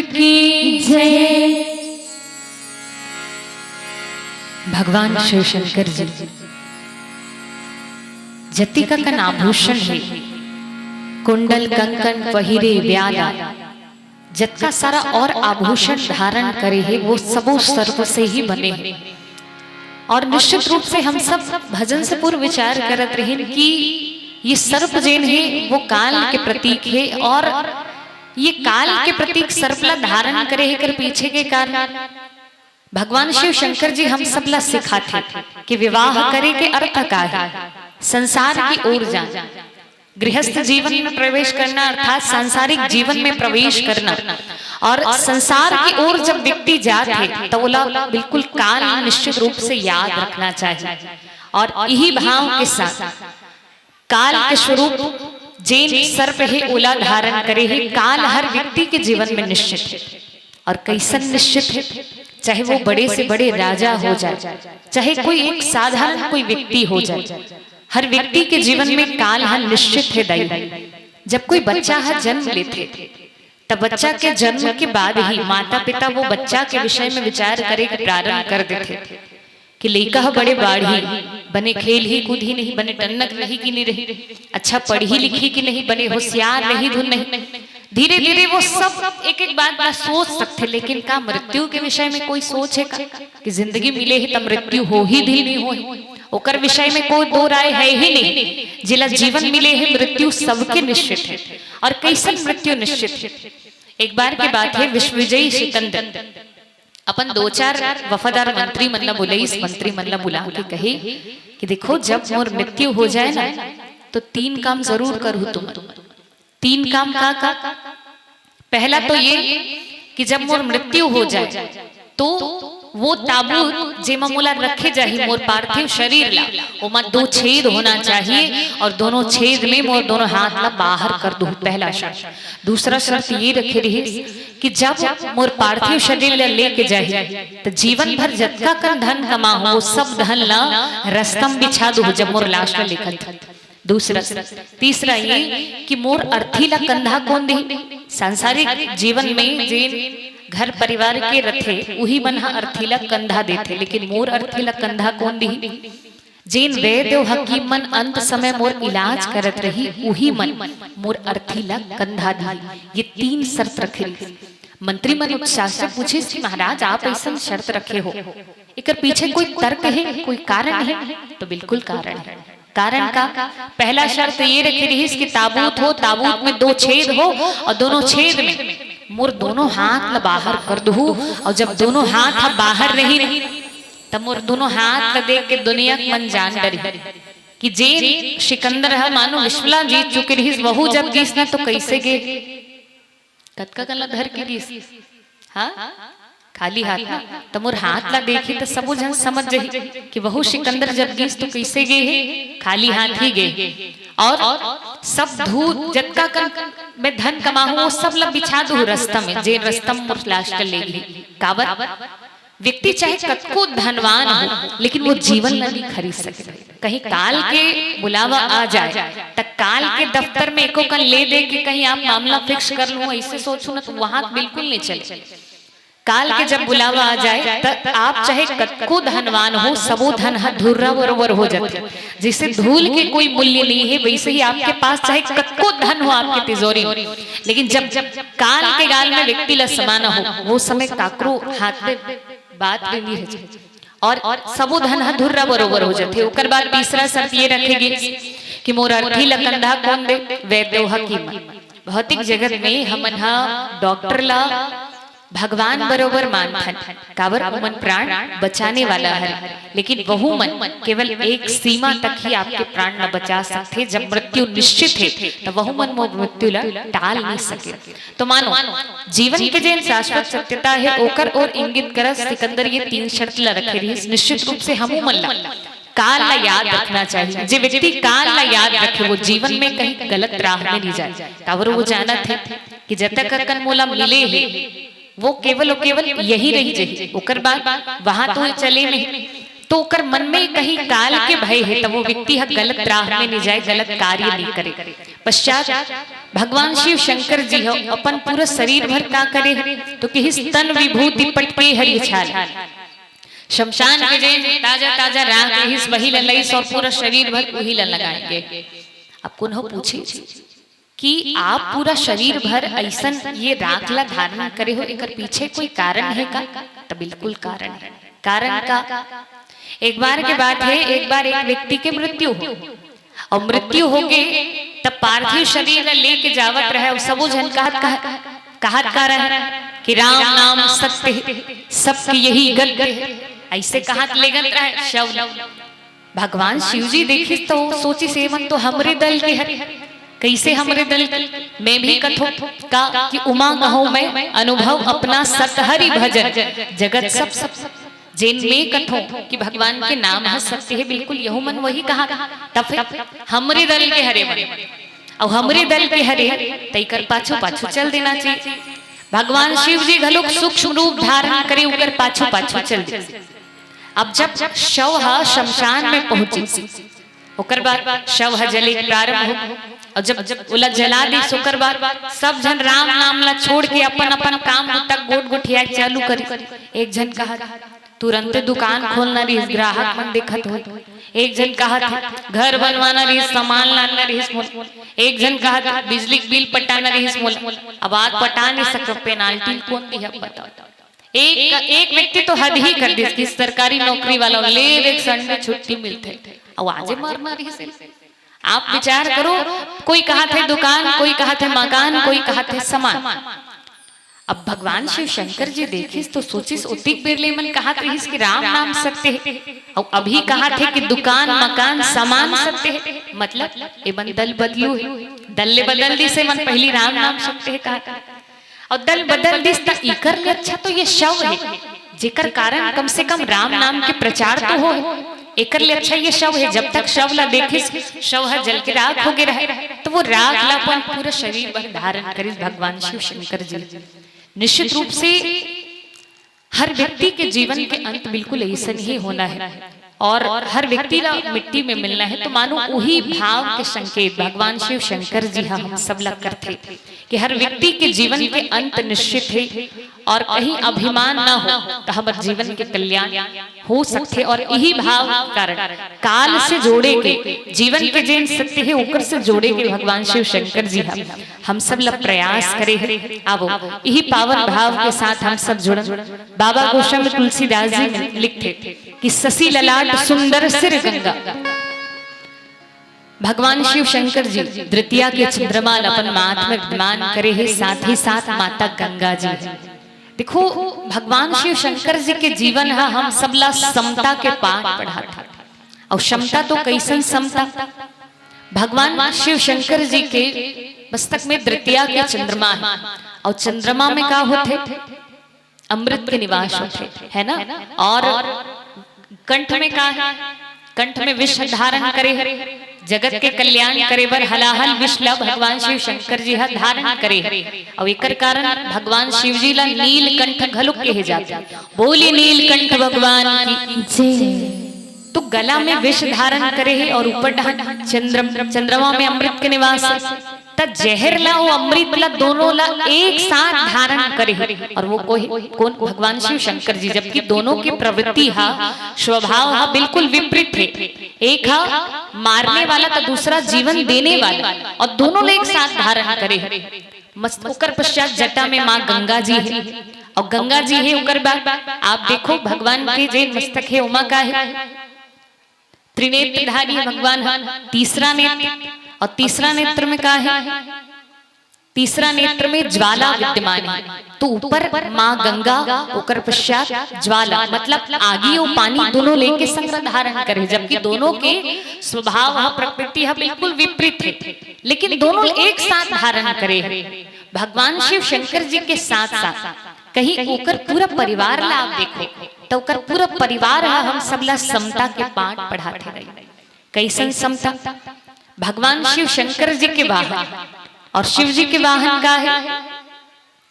की जय। भगवान शिव शंकर जी जतिका कन आभूषण हे, कुंडल, कंकन, पहिरे, ब्याला, जतका सारा और आभूषण धारण करे हे, वो सबो सर्प से ही बने हे। और निश्चित रूप से हम सब भजन से पूर्व विचार करत रहिन कि ये सर्प जेन हे, वो काल के प्रतीक हे, और ये काल के प्रतीक सर्प ला धारण करे हे कर पीछे के कारण भगवान शिव शंकर जी हम सब ला सिखाथे कि विवाह करे के अर्थ का हे, संसार की ओर जाना, गृहस्थ जीवन में प्रवेश करना अर्थात सांसारिक जीवन में प्रवेश करना। और संसार की ओर जब व्यक्ति जात हे तो ओला बिल्कुल काल निश्चित रूप से याद रखना चाहिए। और यही भाव के साथ काल के स्वरूप जेन सर्प हे ओला धारण करे हे, काल हर व्यक्ति के जीवन में निश्चित हे। और कैसन निश्चित हे? चाहे वो बड़े से बड़े राजा हो जाए, चाहे कोई एक साधारण कोई व्यक्ति हो जाए, हर व्यक्ति के जीवन में काल ह निश्चित हे दाई। जब कोई बच्चा ह जन्म लेथे, तब बच्चा के जन्म के बाद ही माता पिता वो बच्चा के विषय में विचार करे के प्रारंभ कर देथे कि लइका ह बड़े बाढ़ही, बने खेलही कूदही नहीं, बने टन्नक रही कि नहीं रही, अच्छा पढ़ही लिखही कि नहीं, बने होशियार रही धुन नहीं। धीरे धीरे वो सब एक एक बात ला सोच सकथे, लेकिन का मृत्यु के विषय में कोई सोच हे का कि जिंदगी मिले हे त मृत्यु होही धुन नहीं होही? ओकर विषय में कोई दो राय है ही नहीं। जिला जीवन मिले हे, मृत्यु सबके निश्चित हे। और कैसन मृत्यु निश्चित हे? एक बार के बात हे, विश्वविजयी सिकंदर अपन दो चार वफादार मंत्री मन ला बुलाइस, मंत्री मन ला बुला के कहे कि देखो, जब मोर मृत्यु हो जाए ना, तो तीन काम जरूर करहू तुम। तीन काम का का? पहला तो ये कि जब मोर मृत्यु हो जाए तो वो ताबूत जेमा मोला रखे जाही, मोर पार्थिव शरीर ला, ओमा दो छेद होना चाहिए और दोनों छेद में मोर दोनों हाथ ला बाहर कर दूं, पहला शर्त। दूसरा शर्त ये रखे रहिस कि जब मोर पार्थिव शरीर ला लेके जाही, त जीवन भर जतका कन धन कमाहूं, वो सब धन ला रस्ता म बिछा दूं, जब मोर लाश ला लेखत। दूसरा, तीसरा ये कि मोर अर्थी ला कंधा कोन दिही? सांसारिक जीवन में जेन घर परिवार के रथे, उही मन ह अर्थी ला कंधा देथे, लेकिन मोर अर्थी ला कंधा कोन दिही? जेन वैद्य अउ हकीम मन अंत समय मोर इलाज करत रही, उही मन मोर अर्थी ला कंधा दिही। ये तीन शर्त रखे रहिस। मंत्री मन उत्साह से पूछिस कि महाराज, आप अइसन शर्त रखे हो, एकर पीछे कोई तर्क हे, कोई कारण हे? तो बिल्कुल कारण हे। कारण का? पहला शर्त ये रखे रहिस कि ताबूत हो, ताबूत में दो छेद हो और दोनों छेद में मोर दोनों हाथ ला बाहर कर दूं, और जब दोनों हाथ ह बाहर रही, तब मोर दोनों हाथ ला देख के दुनिया के मन जान डरही कि जेन सिकंदर ह मानो विश्व ला जीत चुके रहिस, वहू जब गिस ना तो कैसे गे? कतका कन ला धर के गिस? हाँ, खाली हाथ ना। त मोर हाथ ला देखही त सबो झन समझ जही कि वहू सिकंदर जब गिस तो कैसे गे हे? खाली हाथ ही गे हे। और सब धूल, जतका कन मैं धन कमाहूं, वो सब ला बिछा दूं रस्ता में, जेन रस्ता में मोर लाश ला लेगही। काबर? व्यक्ति चाहे कतको धनवान हो, लेकिन वो जीवन ला नहीं खरीद सके। कहीं काल के बुलावा आ जाए, त काल के दफ्तर में एको कन ले दे के कहीं आप मामला फिक्स कर लूं, ऐसे सोचू ना, तो वहां बिल्कुल नहीं चले। काल के जब बुलावा आ जाए, त आप चाहे कतको धनवान हो, सबो धन ह धुर्रा बरोबर हो जाथे। जैसे धूल के कोई मूल्य नहीं है, वैसे ही आपके पास चाहे कतको धन हो आपके तिजोरी में, लेकिन जब, जब काल के गाल में व्यक्ति ला समाना हो, वो समय काकरो हाथ में बात भी नहीं रह जाए। और सबो धन ह धुर्रा बरोबर हो जाथे। ओकर बाद तीसरा शर्त ये रखे गिस कि मोर अर्थी ला कंधा कोन दे? वैद्य अउ हकीम। भौतिक जगत में हमन ह डॉक्टर ला भगवान बरोबर मानथन, काबर ओमन प्राण बचाने वाला हरे, लेकिन वहू मन केवल एक सीमा तक ही आपके प्राण ला बचा सकथे। जब मृत्यु निश्चित हे, त वहू मन वो मृत्यु ला टाल नहीं सके। तो मानो, जीवन के जेन शाश्वत सत्यता हे, ओकर ओर इंगित करत सिकंदर ये तीन शर्त ला रखे रहिस। निश्चित रूप से हमू मन ला काल ला याद रखना चाहिए। जे व्यक्ति काल ला याद रखे, वो जीवन में कहीं गलत राह में नहीं जाए। काबर वो जानत हे कि जतक अकन मोला मिले हे, वो केवल अउ केवल यही रही जही, ओकर बाद वहां तो चले में। तो ओकर मन में कहीं काल के भय हे, त वो व्यक्ति ह गलत राह में नहीं जाए, गलत कार्य नहीं करे। पश्चात भगवान शिव शंकर जी ह अपन पूरा शरीर भर का करे हे, तो किहिस, "तन विभूति पट के हरि छाल।" शमशान के जे ताजा ताजा राख रहिस, वही ल लइस और पूरा शरीर भर वही ल लगाएंगे। अब कोनो पूछे कि आप पूरा शरीर भर अइसन ये राख ला धारण करे हो, एकर पीछे कोई कारण हे का? त बिल्कुल कारण हे। कारण का? एक बार के बात हे, एक बार एक व्यक्ति के मृत्यु हो, और मृत्यु होगे, तब पार्थिव शरीर ला लेके जावत रहे, और सबो झन कहत, कह-, कहत का रहे कि "राम नाम सत्य हे, सबकी यही गति हे।" अइसे कहत लेगत रहे शव ला। भगवान शिव जी देखिस तो सोचिस, "ए मन तो हमरे दल के हरे।" कइसे हमरे दल के? मैं भी कथों का कि "उमा कहूँ मैं अनुभव अपना सत हरि भजन, जगत सब सब।" जेन मैं कथों कि भगवान के नाम ह सत्य हे, बिल्कुल यहू मन वही कहा। तब फिर हमरे दल के हरे मन, अउ हमरे दल के हरे, त एकर पाछू पाछू चल देना चाहिए। भगवान शिव जी घलोक सूक्ष्म रूप धारण करे, ओकर पाछू पाछू चल दे। अब जब शव ह शमशान में पहुंचिस, ओकर बाद शव ह जले के प्रारंभ हो, और जब, जब ओला जला दिस, ओकर बाद सब झन राम नाम ला छोड़ के अपन अपन काम बुता गोठ गोठियाए चालू करे। एक झन कहा, "तुरंते दुकान खोलना रहिस, ग्राहक मन देखत होय।" एक झन कहा थे, "घर बनवाना रहिस, सामान लाना रहिस मोला।" एक झन कहा थे, "बिजली के बिल पटाना रहिस मोला।" अब आग पटा नहीं सकव, पेनाल्टी कोन दिही, अब बताओ। एक, एक व्यक्ति तो हद ही कर दिस कि सरकारी नौकरी वाला ले एक संडे छुट्टी मिलथे, अउ आजे मरना रहिस। आप विचार करो, कोई कहा थे दुकान, कोई कहा थे मकान, कोई कहा थे सामान। अब भगवान शिव शंकर जी देखिस तो सोचिस, "ओतिक बेर ले मन कहत रहिस कि राम नाम सत्य हे, अउ अभी कहत हे कि दुकान, मकान, सामान सत्य हे।" मतलब ए मन दल बदलू हे, दल ले बदल दिस हे मन, पहली राम नाम सत्य हे कहा, अउ दल बदल दिस, त एकर ले अच्छा तो ये शव हे, जेकर कारण कम से कम राम नाम के प्रचार तो हो। एकर ले अच्छा ये शव हे, जब तक शव ला देखिस, शव ह जल के राख होगे रहे, तो वो राख ला अपन पूरा शरीर भर धारण करिस भगवान शिव शंकर जी। निश्चित रूप से हर व्यक्ति के जीवन के अंत बिल्कुल अइसन ही होना हे, और हर व्यक्ति ला मिट्टी में मिलना हे, तो मानो उही भाव के संकेत भगवान शिव शंकर जी ह हम सब ला करथे कि हर व्यक्ति के जीवन के अंत निश्चित हे, और कहीं अभिमान ना हो, तो हमर जीवन के कल्याण हो सकथे। और इही भाव कारण काल से जोड़े के, जीवन के जेन सत्य हे, ओकर से जोड़े के भगवान शिव शंकर जी ह हम सब ला प्रयास करे हे। आवो, इही पावन भाव के साथ हम सब जुड़न। बाबा गोस्वामी तुलसीदास जी लिखथे कि "शशि ललाट सुंदर सिर गंगा।" भगवान शिव शंकर जी द्वितीया के चंद्रमा ल अपन माथ में विद्यमान करे हे, साथ ही साथ माता गंगा जी हे। देखो, भगवान शिव शंकर जी के जीवन ह हम सब ला समता के पाठ पढ़ाथे। अउ समता तो कइसन समता? भगवान शिव शंकर जी के मस्तक में द्वितीया के चंद्रमा हे, अउ चंद्रमा में का होथे? अमृत के निवास होथे, है ना? और कंठ में का हे? कंठ में विष धारण करे हे, जगत के कल्याण करे बर हलाहल विष ला भगवान शिव शंकर जी ह धारण करे हे। अउ एकर कारण भगवान शिव जी ला नीलकंठ घलो कहे जाथे। बोलिए नीलकंठ भगवान की। जय। तो गला में विष धारण करे हे और ऊपर डहान चंद्र-, चंद्रमा में अमृत के निवास हे। त जहर ला अउ अमृत ला, दोनों ला एक साथ धारण करे हे। और वो कोई, कोन? भगवान शिव शंकर जी। जबकि दोनों के प्रवृत्ति हा, स्वभाव हा बिल्कुल विपरीत हे। एक हा मारने वाला, त दूसरा जीवन देने वाला, और दोनों ला एक साथ धारण करे हे। मस्त-, ओकर पश्चात जटा में माँ गंगा जी हे, और गंगा जी हे, ओकर बाद आप देखो भगवान के जे मस्तक हे, ओमा का हे? त्रिनेत्रधारी भगवान ह, तीसरा नेत्र, और तीसरा नेत्र में का हे? तीसरा नेत्र में ज्वाला विद्यमान हे। तो ऊपर माँ गंगा, ओकर पश्चात ज्वाला, मतलब आगी और पानी दोनों लेके संग ला धारण करे, जबकि दोनों के स्वभाव ह, प्रकृति ह बिल्कुल विपरीत हे, लेकिन दोनों एक साथ धारण करे हे। भगवान शिव शंकर जी के साथ साथ कहीं ओकर पूरा परिवार ला आप देखो, तो ओकर पूरा परिवार ह हम सब ला समता के पाठ पढ़ाथे रही। कइसन समता? भगवान शिव शंकर जी के वाहन और शिव जी के वाहन का हे?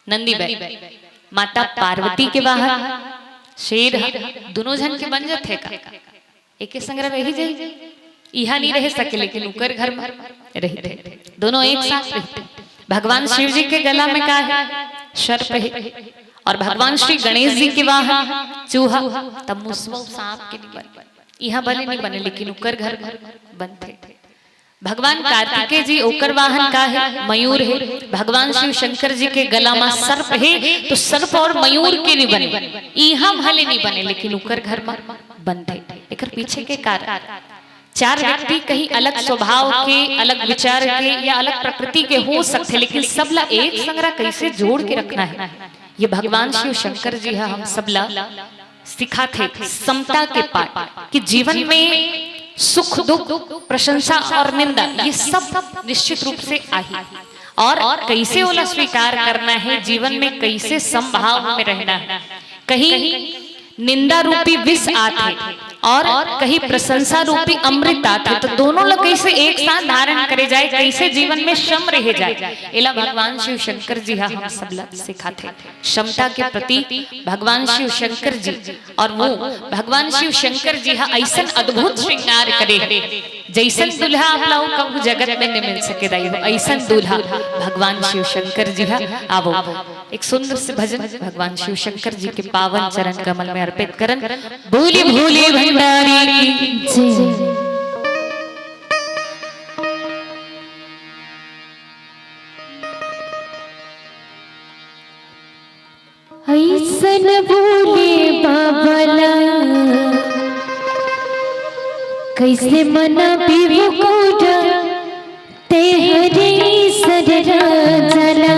नंदी बैल। माता पार्वती के वाहन शेर ह। दोनों झन के बन जाथे का? एके संग रही जाई, इहा नहीं रह सके, लेकिन उकर घर में रहिथे, दोनों एक साथ रहिथे। भगवान शिव जी के गला में का है? सर्प है। और भगवान श्री गणेश जी के वाहन चूहा, तब मुसवा सांप के नहीं बने, इहा भले नहीं बने, लेकिन उकर घर में बनथे। भगवान कार्तिकेय जी ओकर वाहन का है? मयूर है। भगवान शिव शंकर जी के गला में सर्प है, तो सर्प और मयूर के नहीं बने, इहा भले नहीं बने, लेकिन उकर घर में बनथे। एकर पीछे के कारण, चार व्यक्ति कहीं अलग स्वभाव के, अलग विचार के या अलग प्रकृति के हो सकथे, लेकिन सब ला एक संग ला कैसे जोड़ के रखना है, ये भगवान शिव शंकर जी ह हम सब ला सिखाथे। समता के पाठ, कि जीवन में सुख दुख, प्रशंसा और निंदा, ये सब निश्चित रूप से आही, और कैसे ओला स्वीकार करना है, जीवन में कैसे समभाव में रहना है। कहीं निंदा रूपी विष आथे और कहीं प्रशंसा रूपी अमृत आथे, तो दोनों ला कैसे एक साथ धारण करे जाए, कैसे जीवन में सम रहे जाए, एला भगवान शिव शंकर जी ह हम सब ला सिखाथे। समता के प्रति भगवान शिव शंकर जी, और वो भगवान शिव शंकर जी ह ऐसन अद्भुत श्रृंगार करे, जैसन दुल्हा आप ला कहूँ जगत में नहीं मिल सके दाई हो, ऐसन दुल्हा भगवान शिव शंकर जी ह। आवो, एक सुंदर से भजन भगवान शिव शंकर जी के पावन चरण कमल में अर्पित करन। बोले भोले भंडारी की जय। ऐसन भोले बाबा ला कैसे मनाबी वो कोरा, तेहरे सररा जला।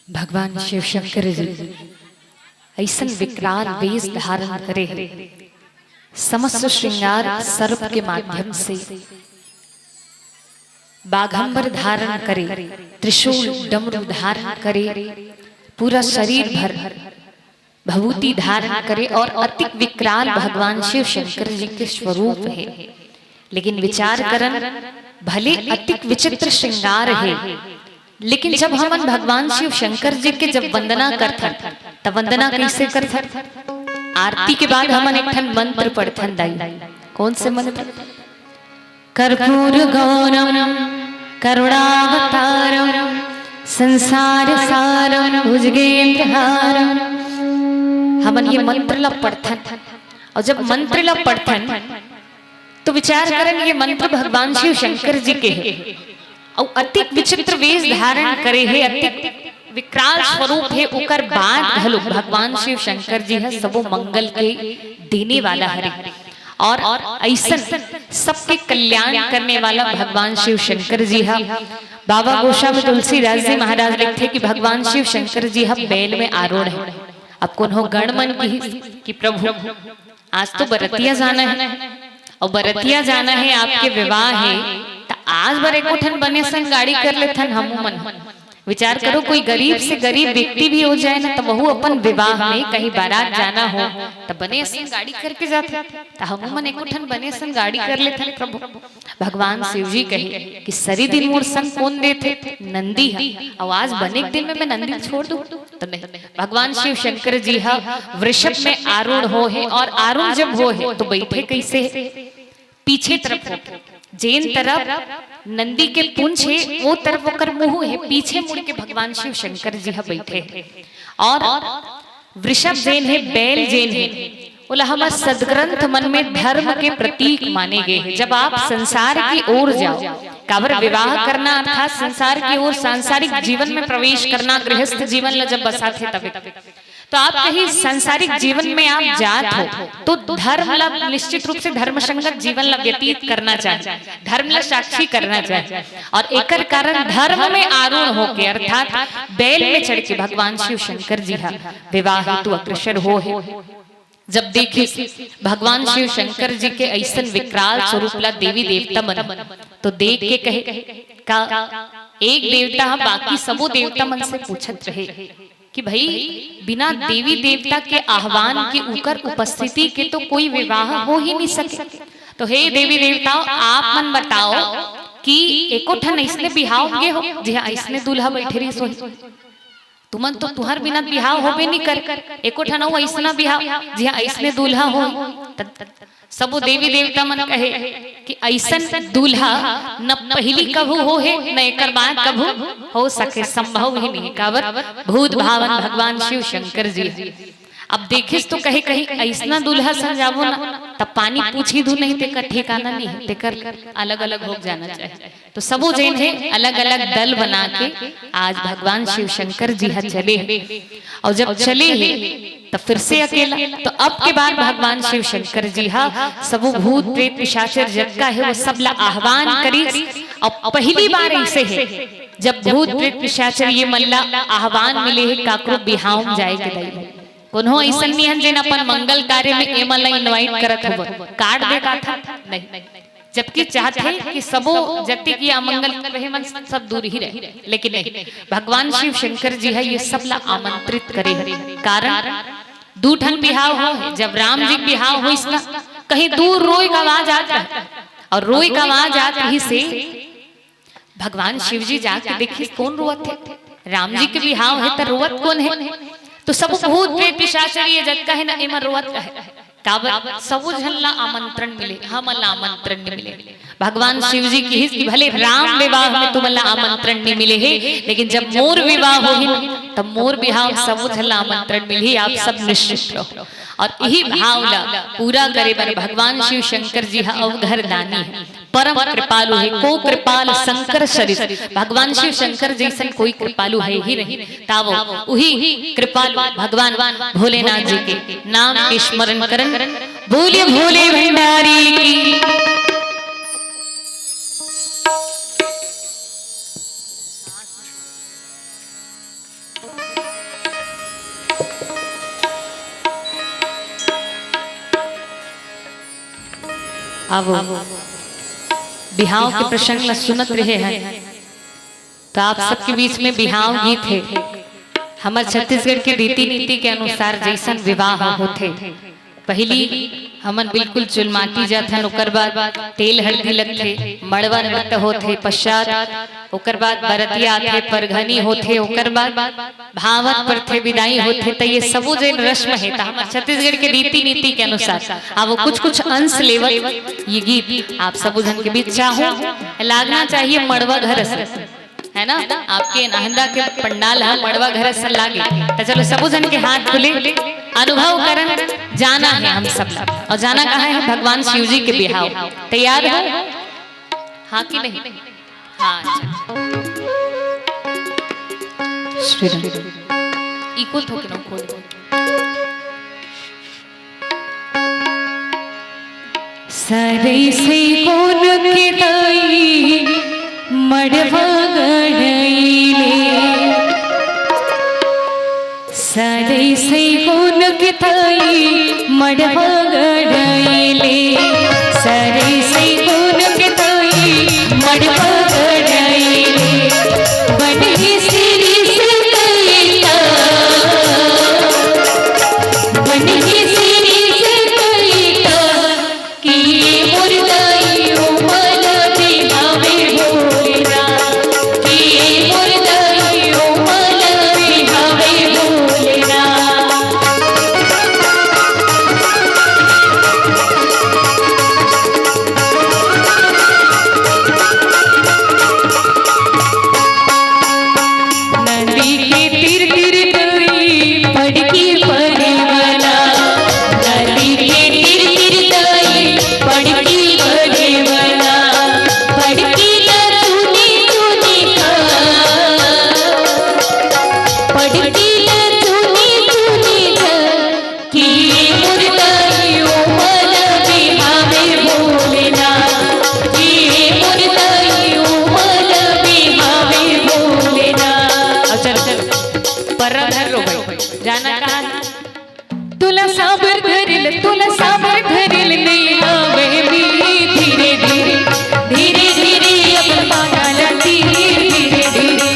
भगवान शिव शंकर जी अइसन विकराल वेश धारण करे हे, समस्त श्रृंगार सर्प के माध्यम से बाघंबर धारण करे, त्रिशूल डमरू धारण करे, पूरा शरीर भर भभूति धारण करे और अतिक विकराल भगवान शिव शंकर जी के स्वरूप हे। लेकिन विचार करन, भले अतिक विचित्र श्रृंगार हे, लेकिन जब हमन भगवान शिव शंकर जी के जब वंदना करथन, त वंदना कइसे करथन? आरती के बाद हमन एक ठन मंत्र पढ़थन दाई। कौन से मंत्र? कर्पूर गौरम करुणावतारम संसार सारम भुजगेंद्र हारम। हमन ये मंत्र ला पढ़थन, और जब मंत्र ला पढ़थन तो विचार करन, ये मंत्र भगवान शिव शंकर जी के हे, और अतिक विचित्र वेश धारण करे हे, अतिक विकराल स्वरूप हे, ओकर बाद घलो भगवान शिव शंकर जी ह सबो मंगल के देने वाला हरे। और अइसन सबके कल्याण करने वाला भगवान शिव शंकर जी ह। बाबा गोस्वामी तुलसीदास जी महाराज लिखथे कि भगवान शिव शंकर जी ह बैल में आरूढ़ हे। अब कोनो गण मन किहिस कि प्रभु, आज तो बरतिया जाना हे, और बरतिया जाना हे, आपके विवाह हे, त आज बर एको ठन बने संग गाड़ी कर लेथन हमू मन। विचार करो, कोई गरीब से गरीब व्यक्ति भी हो जाए ना, त वहू अपन विवाह में कहीं बारात जाना हो, त बने संग गाड़ी करके जाथे। त हमू मन एको ठन बने संग गाड़ी कर लेथन प्रभु। भगवान शिव जी कहे कि सरी दिन मोर संग कोन देथे? नंदी ह। अउ आज बने के दिन में मैं नंदी छोड़ दूं? त नहीं। भगवान शिव शंकर जी ह वृषभ में आरूढ़ हो हे, और आरूढ़ जब हो हे तो बैठे कइसे हे? पीछे तरफ हो। जेन तरफ नंदी के पूंछ हे, वो तरफ ओकर मुंह हे, पीछे मुड़ के भगवान शिव शंकर जी ह बैठे हे। और वृषभ जेन हे, बैल जेन हे, ओला हमर सदग्रंथ मन में धर्म के प्रतीक माने गे हे। जब आप संसार की ओर जाओ, काबर विवाह करना अर्थात संसार की ओर, सांसारिक जीवन में प्रवेश करना, गृहस्थ जीवन ला जब बसाथे तबे। तो आप कहीं सांसारिक जीवन में आप जात हो, तो धर्म ला निश्चित रूप से धर्म संगत जीवन ला व्यतीत करना चाहे, धर्म ला साक्षी करना चाहे। और एकर कारण धर्म में आरूढ़ होके अर्थात बैल में चढ़ के भगवान शिव शंकर जी ह विवाह हेतु अग्रसर हो हे। जब देखिस भगवान शिव शंकर जी के अइसन विकराल स्वरूप ला देवी देवता मन, तो देख के कहे, का एक देवता ह बाकी सबो देवता मन से पूछत रहे कि भाई, बिना देवी देवता के आह्वान के, उकर उपस्थिति के तो कोई विवाह हो ही नहीं सके। तो हे देवी देवता, आप मन बताओ कि एको ठन अइसने बिहाव गे हो जिहां अइसने दूल्हा बैठे रहिस होही? तुमन तो, तुहर बिना बिहाव होबे नहीं करे, एको ठन अउ अइसना बिहाव जिहां अइसने दूल्हा होही। त सबो देवी देवता मन कहे कि अइसन दूल्हा न पहिली कभू हो हे, न एकर बाद कभू हो सके, संभव ही नहीं। काबर? भूत भावन भगवान शिव शंकर जी हे। अब देखिस तो कहे, कहीं अइसना दूल्हा संग जाबो ना, त पानी पूछी धू नहीं, तेकर ठिकाना नहीं हे, तेकर अलग-अलग हो जाना चाहे। तो सबो जेन हे अलग-अलग दल बना के आज भगवान शिव शंकर जी ह चले हे। और जब चले हे, त फिर से अकेला। तो अब के बार भगवान शिव शंकर जी ह सबो भूत प्रेत पिशाचर जतका हे, वो सब ला आह्वान करिस। और पहिली बार अइसे हे, जब भूत प्रेत पिशाचर ये मन ला आह्वान मिले हे काकरो बिहाव में जाए के दाई। कोनो अइसन नहीं हे जेन अपन मंगल कार्य में एमन ला invite करत होवय, card दे का था? नहीं। जबकि चाहथे कि सबो जतिक ये अमंगल रहे मन सब दूर ही रहे, लेकिन नहीं, भगवान शिव शंकर जी ह ये सब ला आमंत्रित करे हे। कारण दू ठन बिहाव हो हे, जब राम जी के बिहाव होइस ना, कहीं दूर रोए का आवाज आत रहे, और रोए का आवाज आत रहिस हे, भगवान शिव जी जाके देखिस कोन रोवत हे, राम जी के बिहाव हे त रोवत कोन हे? तो सब भूत प्रेत पिशाच ये जतका हे ना, एमन रोवत रहे। काबर? सबो झन ला आमंत्रण मिले, हमन ला आमंत्रण नहीं मिले। भगवान शिव जी किहिस कि भले राम विवाह में तुमन ला आमंत्रण नहीं मिले हे, लेकिन जब मोर विवाह होही, तब मोर बिहाव में सबो झन ला आमंत्रण मिलही, आप सब निश्चित रहो। और यही भाव ला पूरा करे बर भगवान शिव शंकर जी ह अवघर दानी हे, परम कृपालु हे, को कृपाल शंकर सरिस। भगवान शिव शंकर जइसन कोई कृपालु हे ही नहीं। तावो उही कृपालु भगवान भोलेनाथ जी के नाम के स्मरण करन। बोलिए भोले भंडारी की। अब बिहाव के प्रसंग ल सुनत रहे हैं, तो आप सबके बीच में बिहाव गीत है। हमर छत्तीसगढ़ के रीति नीति के अनुसार जैसन विवाह होथे, पहली हमन बिल्कुल चुलमाटी जाथन, ओकर बाद तेल हल्दी लगथे, मड़वा नृत्य होथे, पश्चात ओकर बाद बरतिया आथे, परघनी होथे, ओकर बाद भांवत परथे, बिदाई होथे। त ये सबो जेन रस्म हे, त हमर छत्तीसगढ़ के रीति नीति के अनुसार, अब वो कुछ कुछ अंश लेवत ये गीत आप सबो झन के बीच चाहूं, लागना चाहिए मड़वा घर असन, है ना? आपके नाहंदा के पंडाल ह मड़वा घर असन लागे। त चलो, सबो झन के हाथ खुले, अनुभव करन जाना है हम सब ला। और जाना कहाँ है? भगवान शिव जी के बिहाव। तैयार हो? हाँ कि नहीं? हाँ, अच्छा। श्रीराम। इक्वल थोके ना खोल। सरई सैगोन के दाई मड़वा गढ़इले, सरई सैगोन के दाई मड़वा गढ़इले, सरई सैगोन के दाई मड़वा गढ़इले। बनही सिरिस कइता, बनही सिरिस कइता, कि मोर दाई ओ मला बिहावे भोलेनाथ, कि मोर दाई ओ मला बिहावे भोलेनाथ। नदी के तीर तीर दाई पड़की पड़े वाला, नदी के तीर तीर दाई पड़की पड़े वाला, पड़की ला चुनी चुनी का, पड़की ला चुनी चुनी का। कि मोर दाई ओ मला बिहावे भोलेनाथ, कि मोर दाई ओ मला बिहावे भोलेनाथ। अब चलो, चलो, पर्रा धर लो भाई, जाना कहाँ है? तुला साबर धरिल, तुला साबर धरिल, नहीं आवे मी धीरे धीरे, धीरे धीरे अपन पागा ला तीर, धीरे धीरे,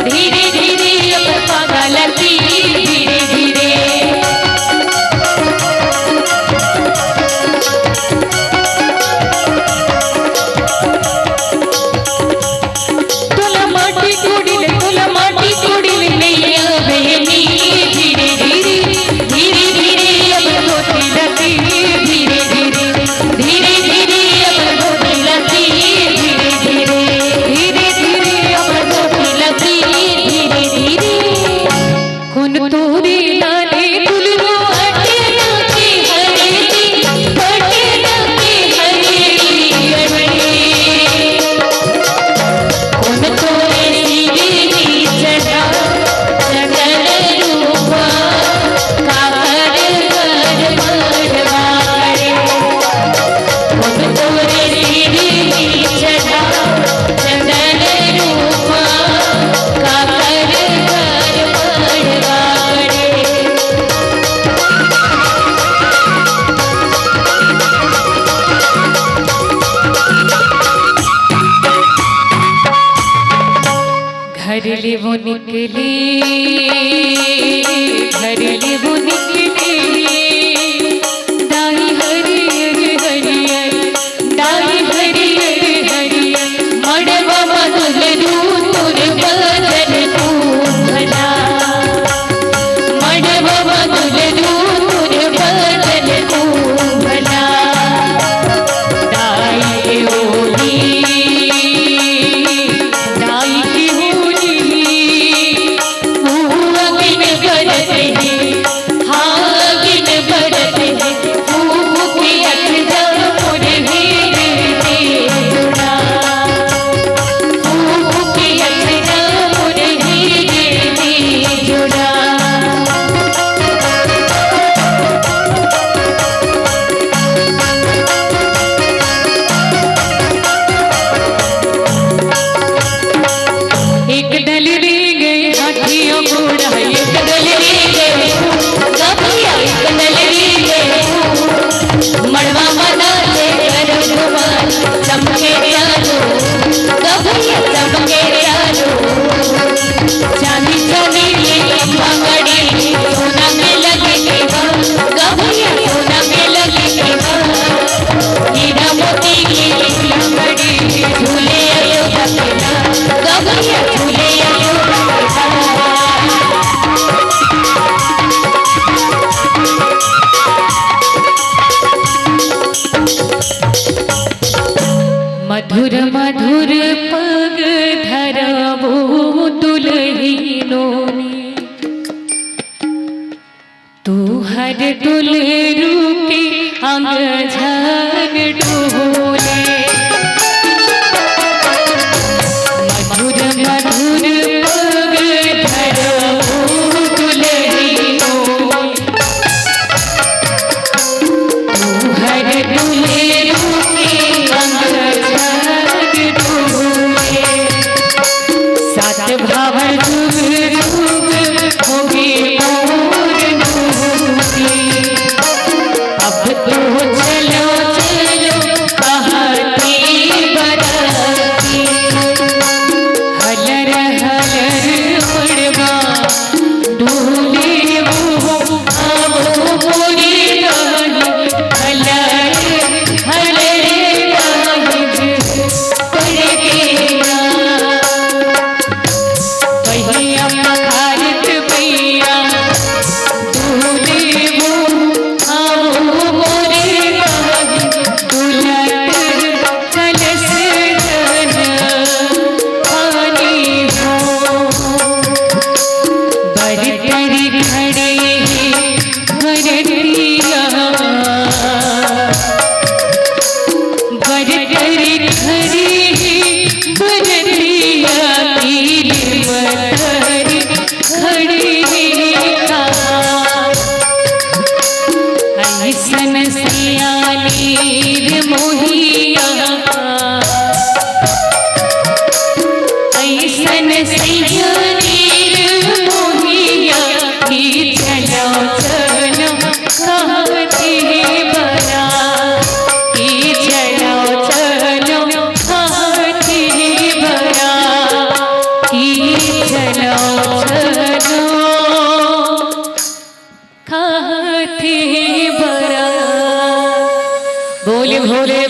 धीरे धीरे अपन पागा ला तीर, धीरे धीरे। तोला माटी कोड़िल, तोला माटी कोड़िल नइया बहनी, धीरे धीरे, धीरे धीरे अब धोती लगी, धीरे धीरे, धीरे धीरे अब धोती लगी, धीरे धीरे, धीरे धीरे अब धोती लगी, धीरे धीरे। कोन तोरे लाने दुलरो अटना के हरे दी, अटना के हरे दी अटने। कोन तोरे सीधी चढ़ा चंदन रूपा, काकर कर मड़वाड़े। कोन तोरे सीधी चढ़ा चंदन रूपा, काकर कर मड़वाड़े। घर ले वो निकले, घर ले वो निकले, दाई हरियर हरियर, दाई हरियर हरियर, मड़वा म दुलरू तोर बदन को भला। मड़वा म दुलरू तोर बदन को भला। दाई के होली, दाई के होली, मुँह अगिन बरत हे, हाँ अगिन बरत दुलहिनो ने। तुहर दुलरू के अंग झन डोले। मधुर मधुर पग धरो दुलहिनो। तुहर दुलरू के अंग झन डोले। सात भावर जुग जुग होगे मोर नोती। अब तो चलो चलो कहती बराती। हलर हलर मड़वा डोले वो आवो मोरे रानी। हलर हलर रानी पड़ गया। भैया पखारत भैया, दूल्हे वो, आओ मोरे भाई, दुलट कलश जल पानी हो। बर तरी खड़े हैं बरतिया, बर तरी खड़ी बरतिया, तिलम तरी खड़ी का। ऐसन सैया नीर मोहिया, ऐसन सैया नीर मोहिया, कि चलो चलो कहती बराती। चलो चलो कहती बराती। चलो चलो कहती बराती। बोल भोले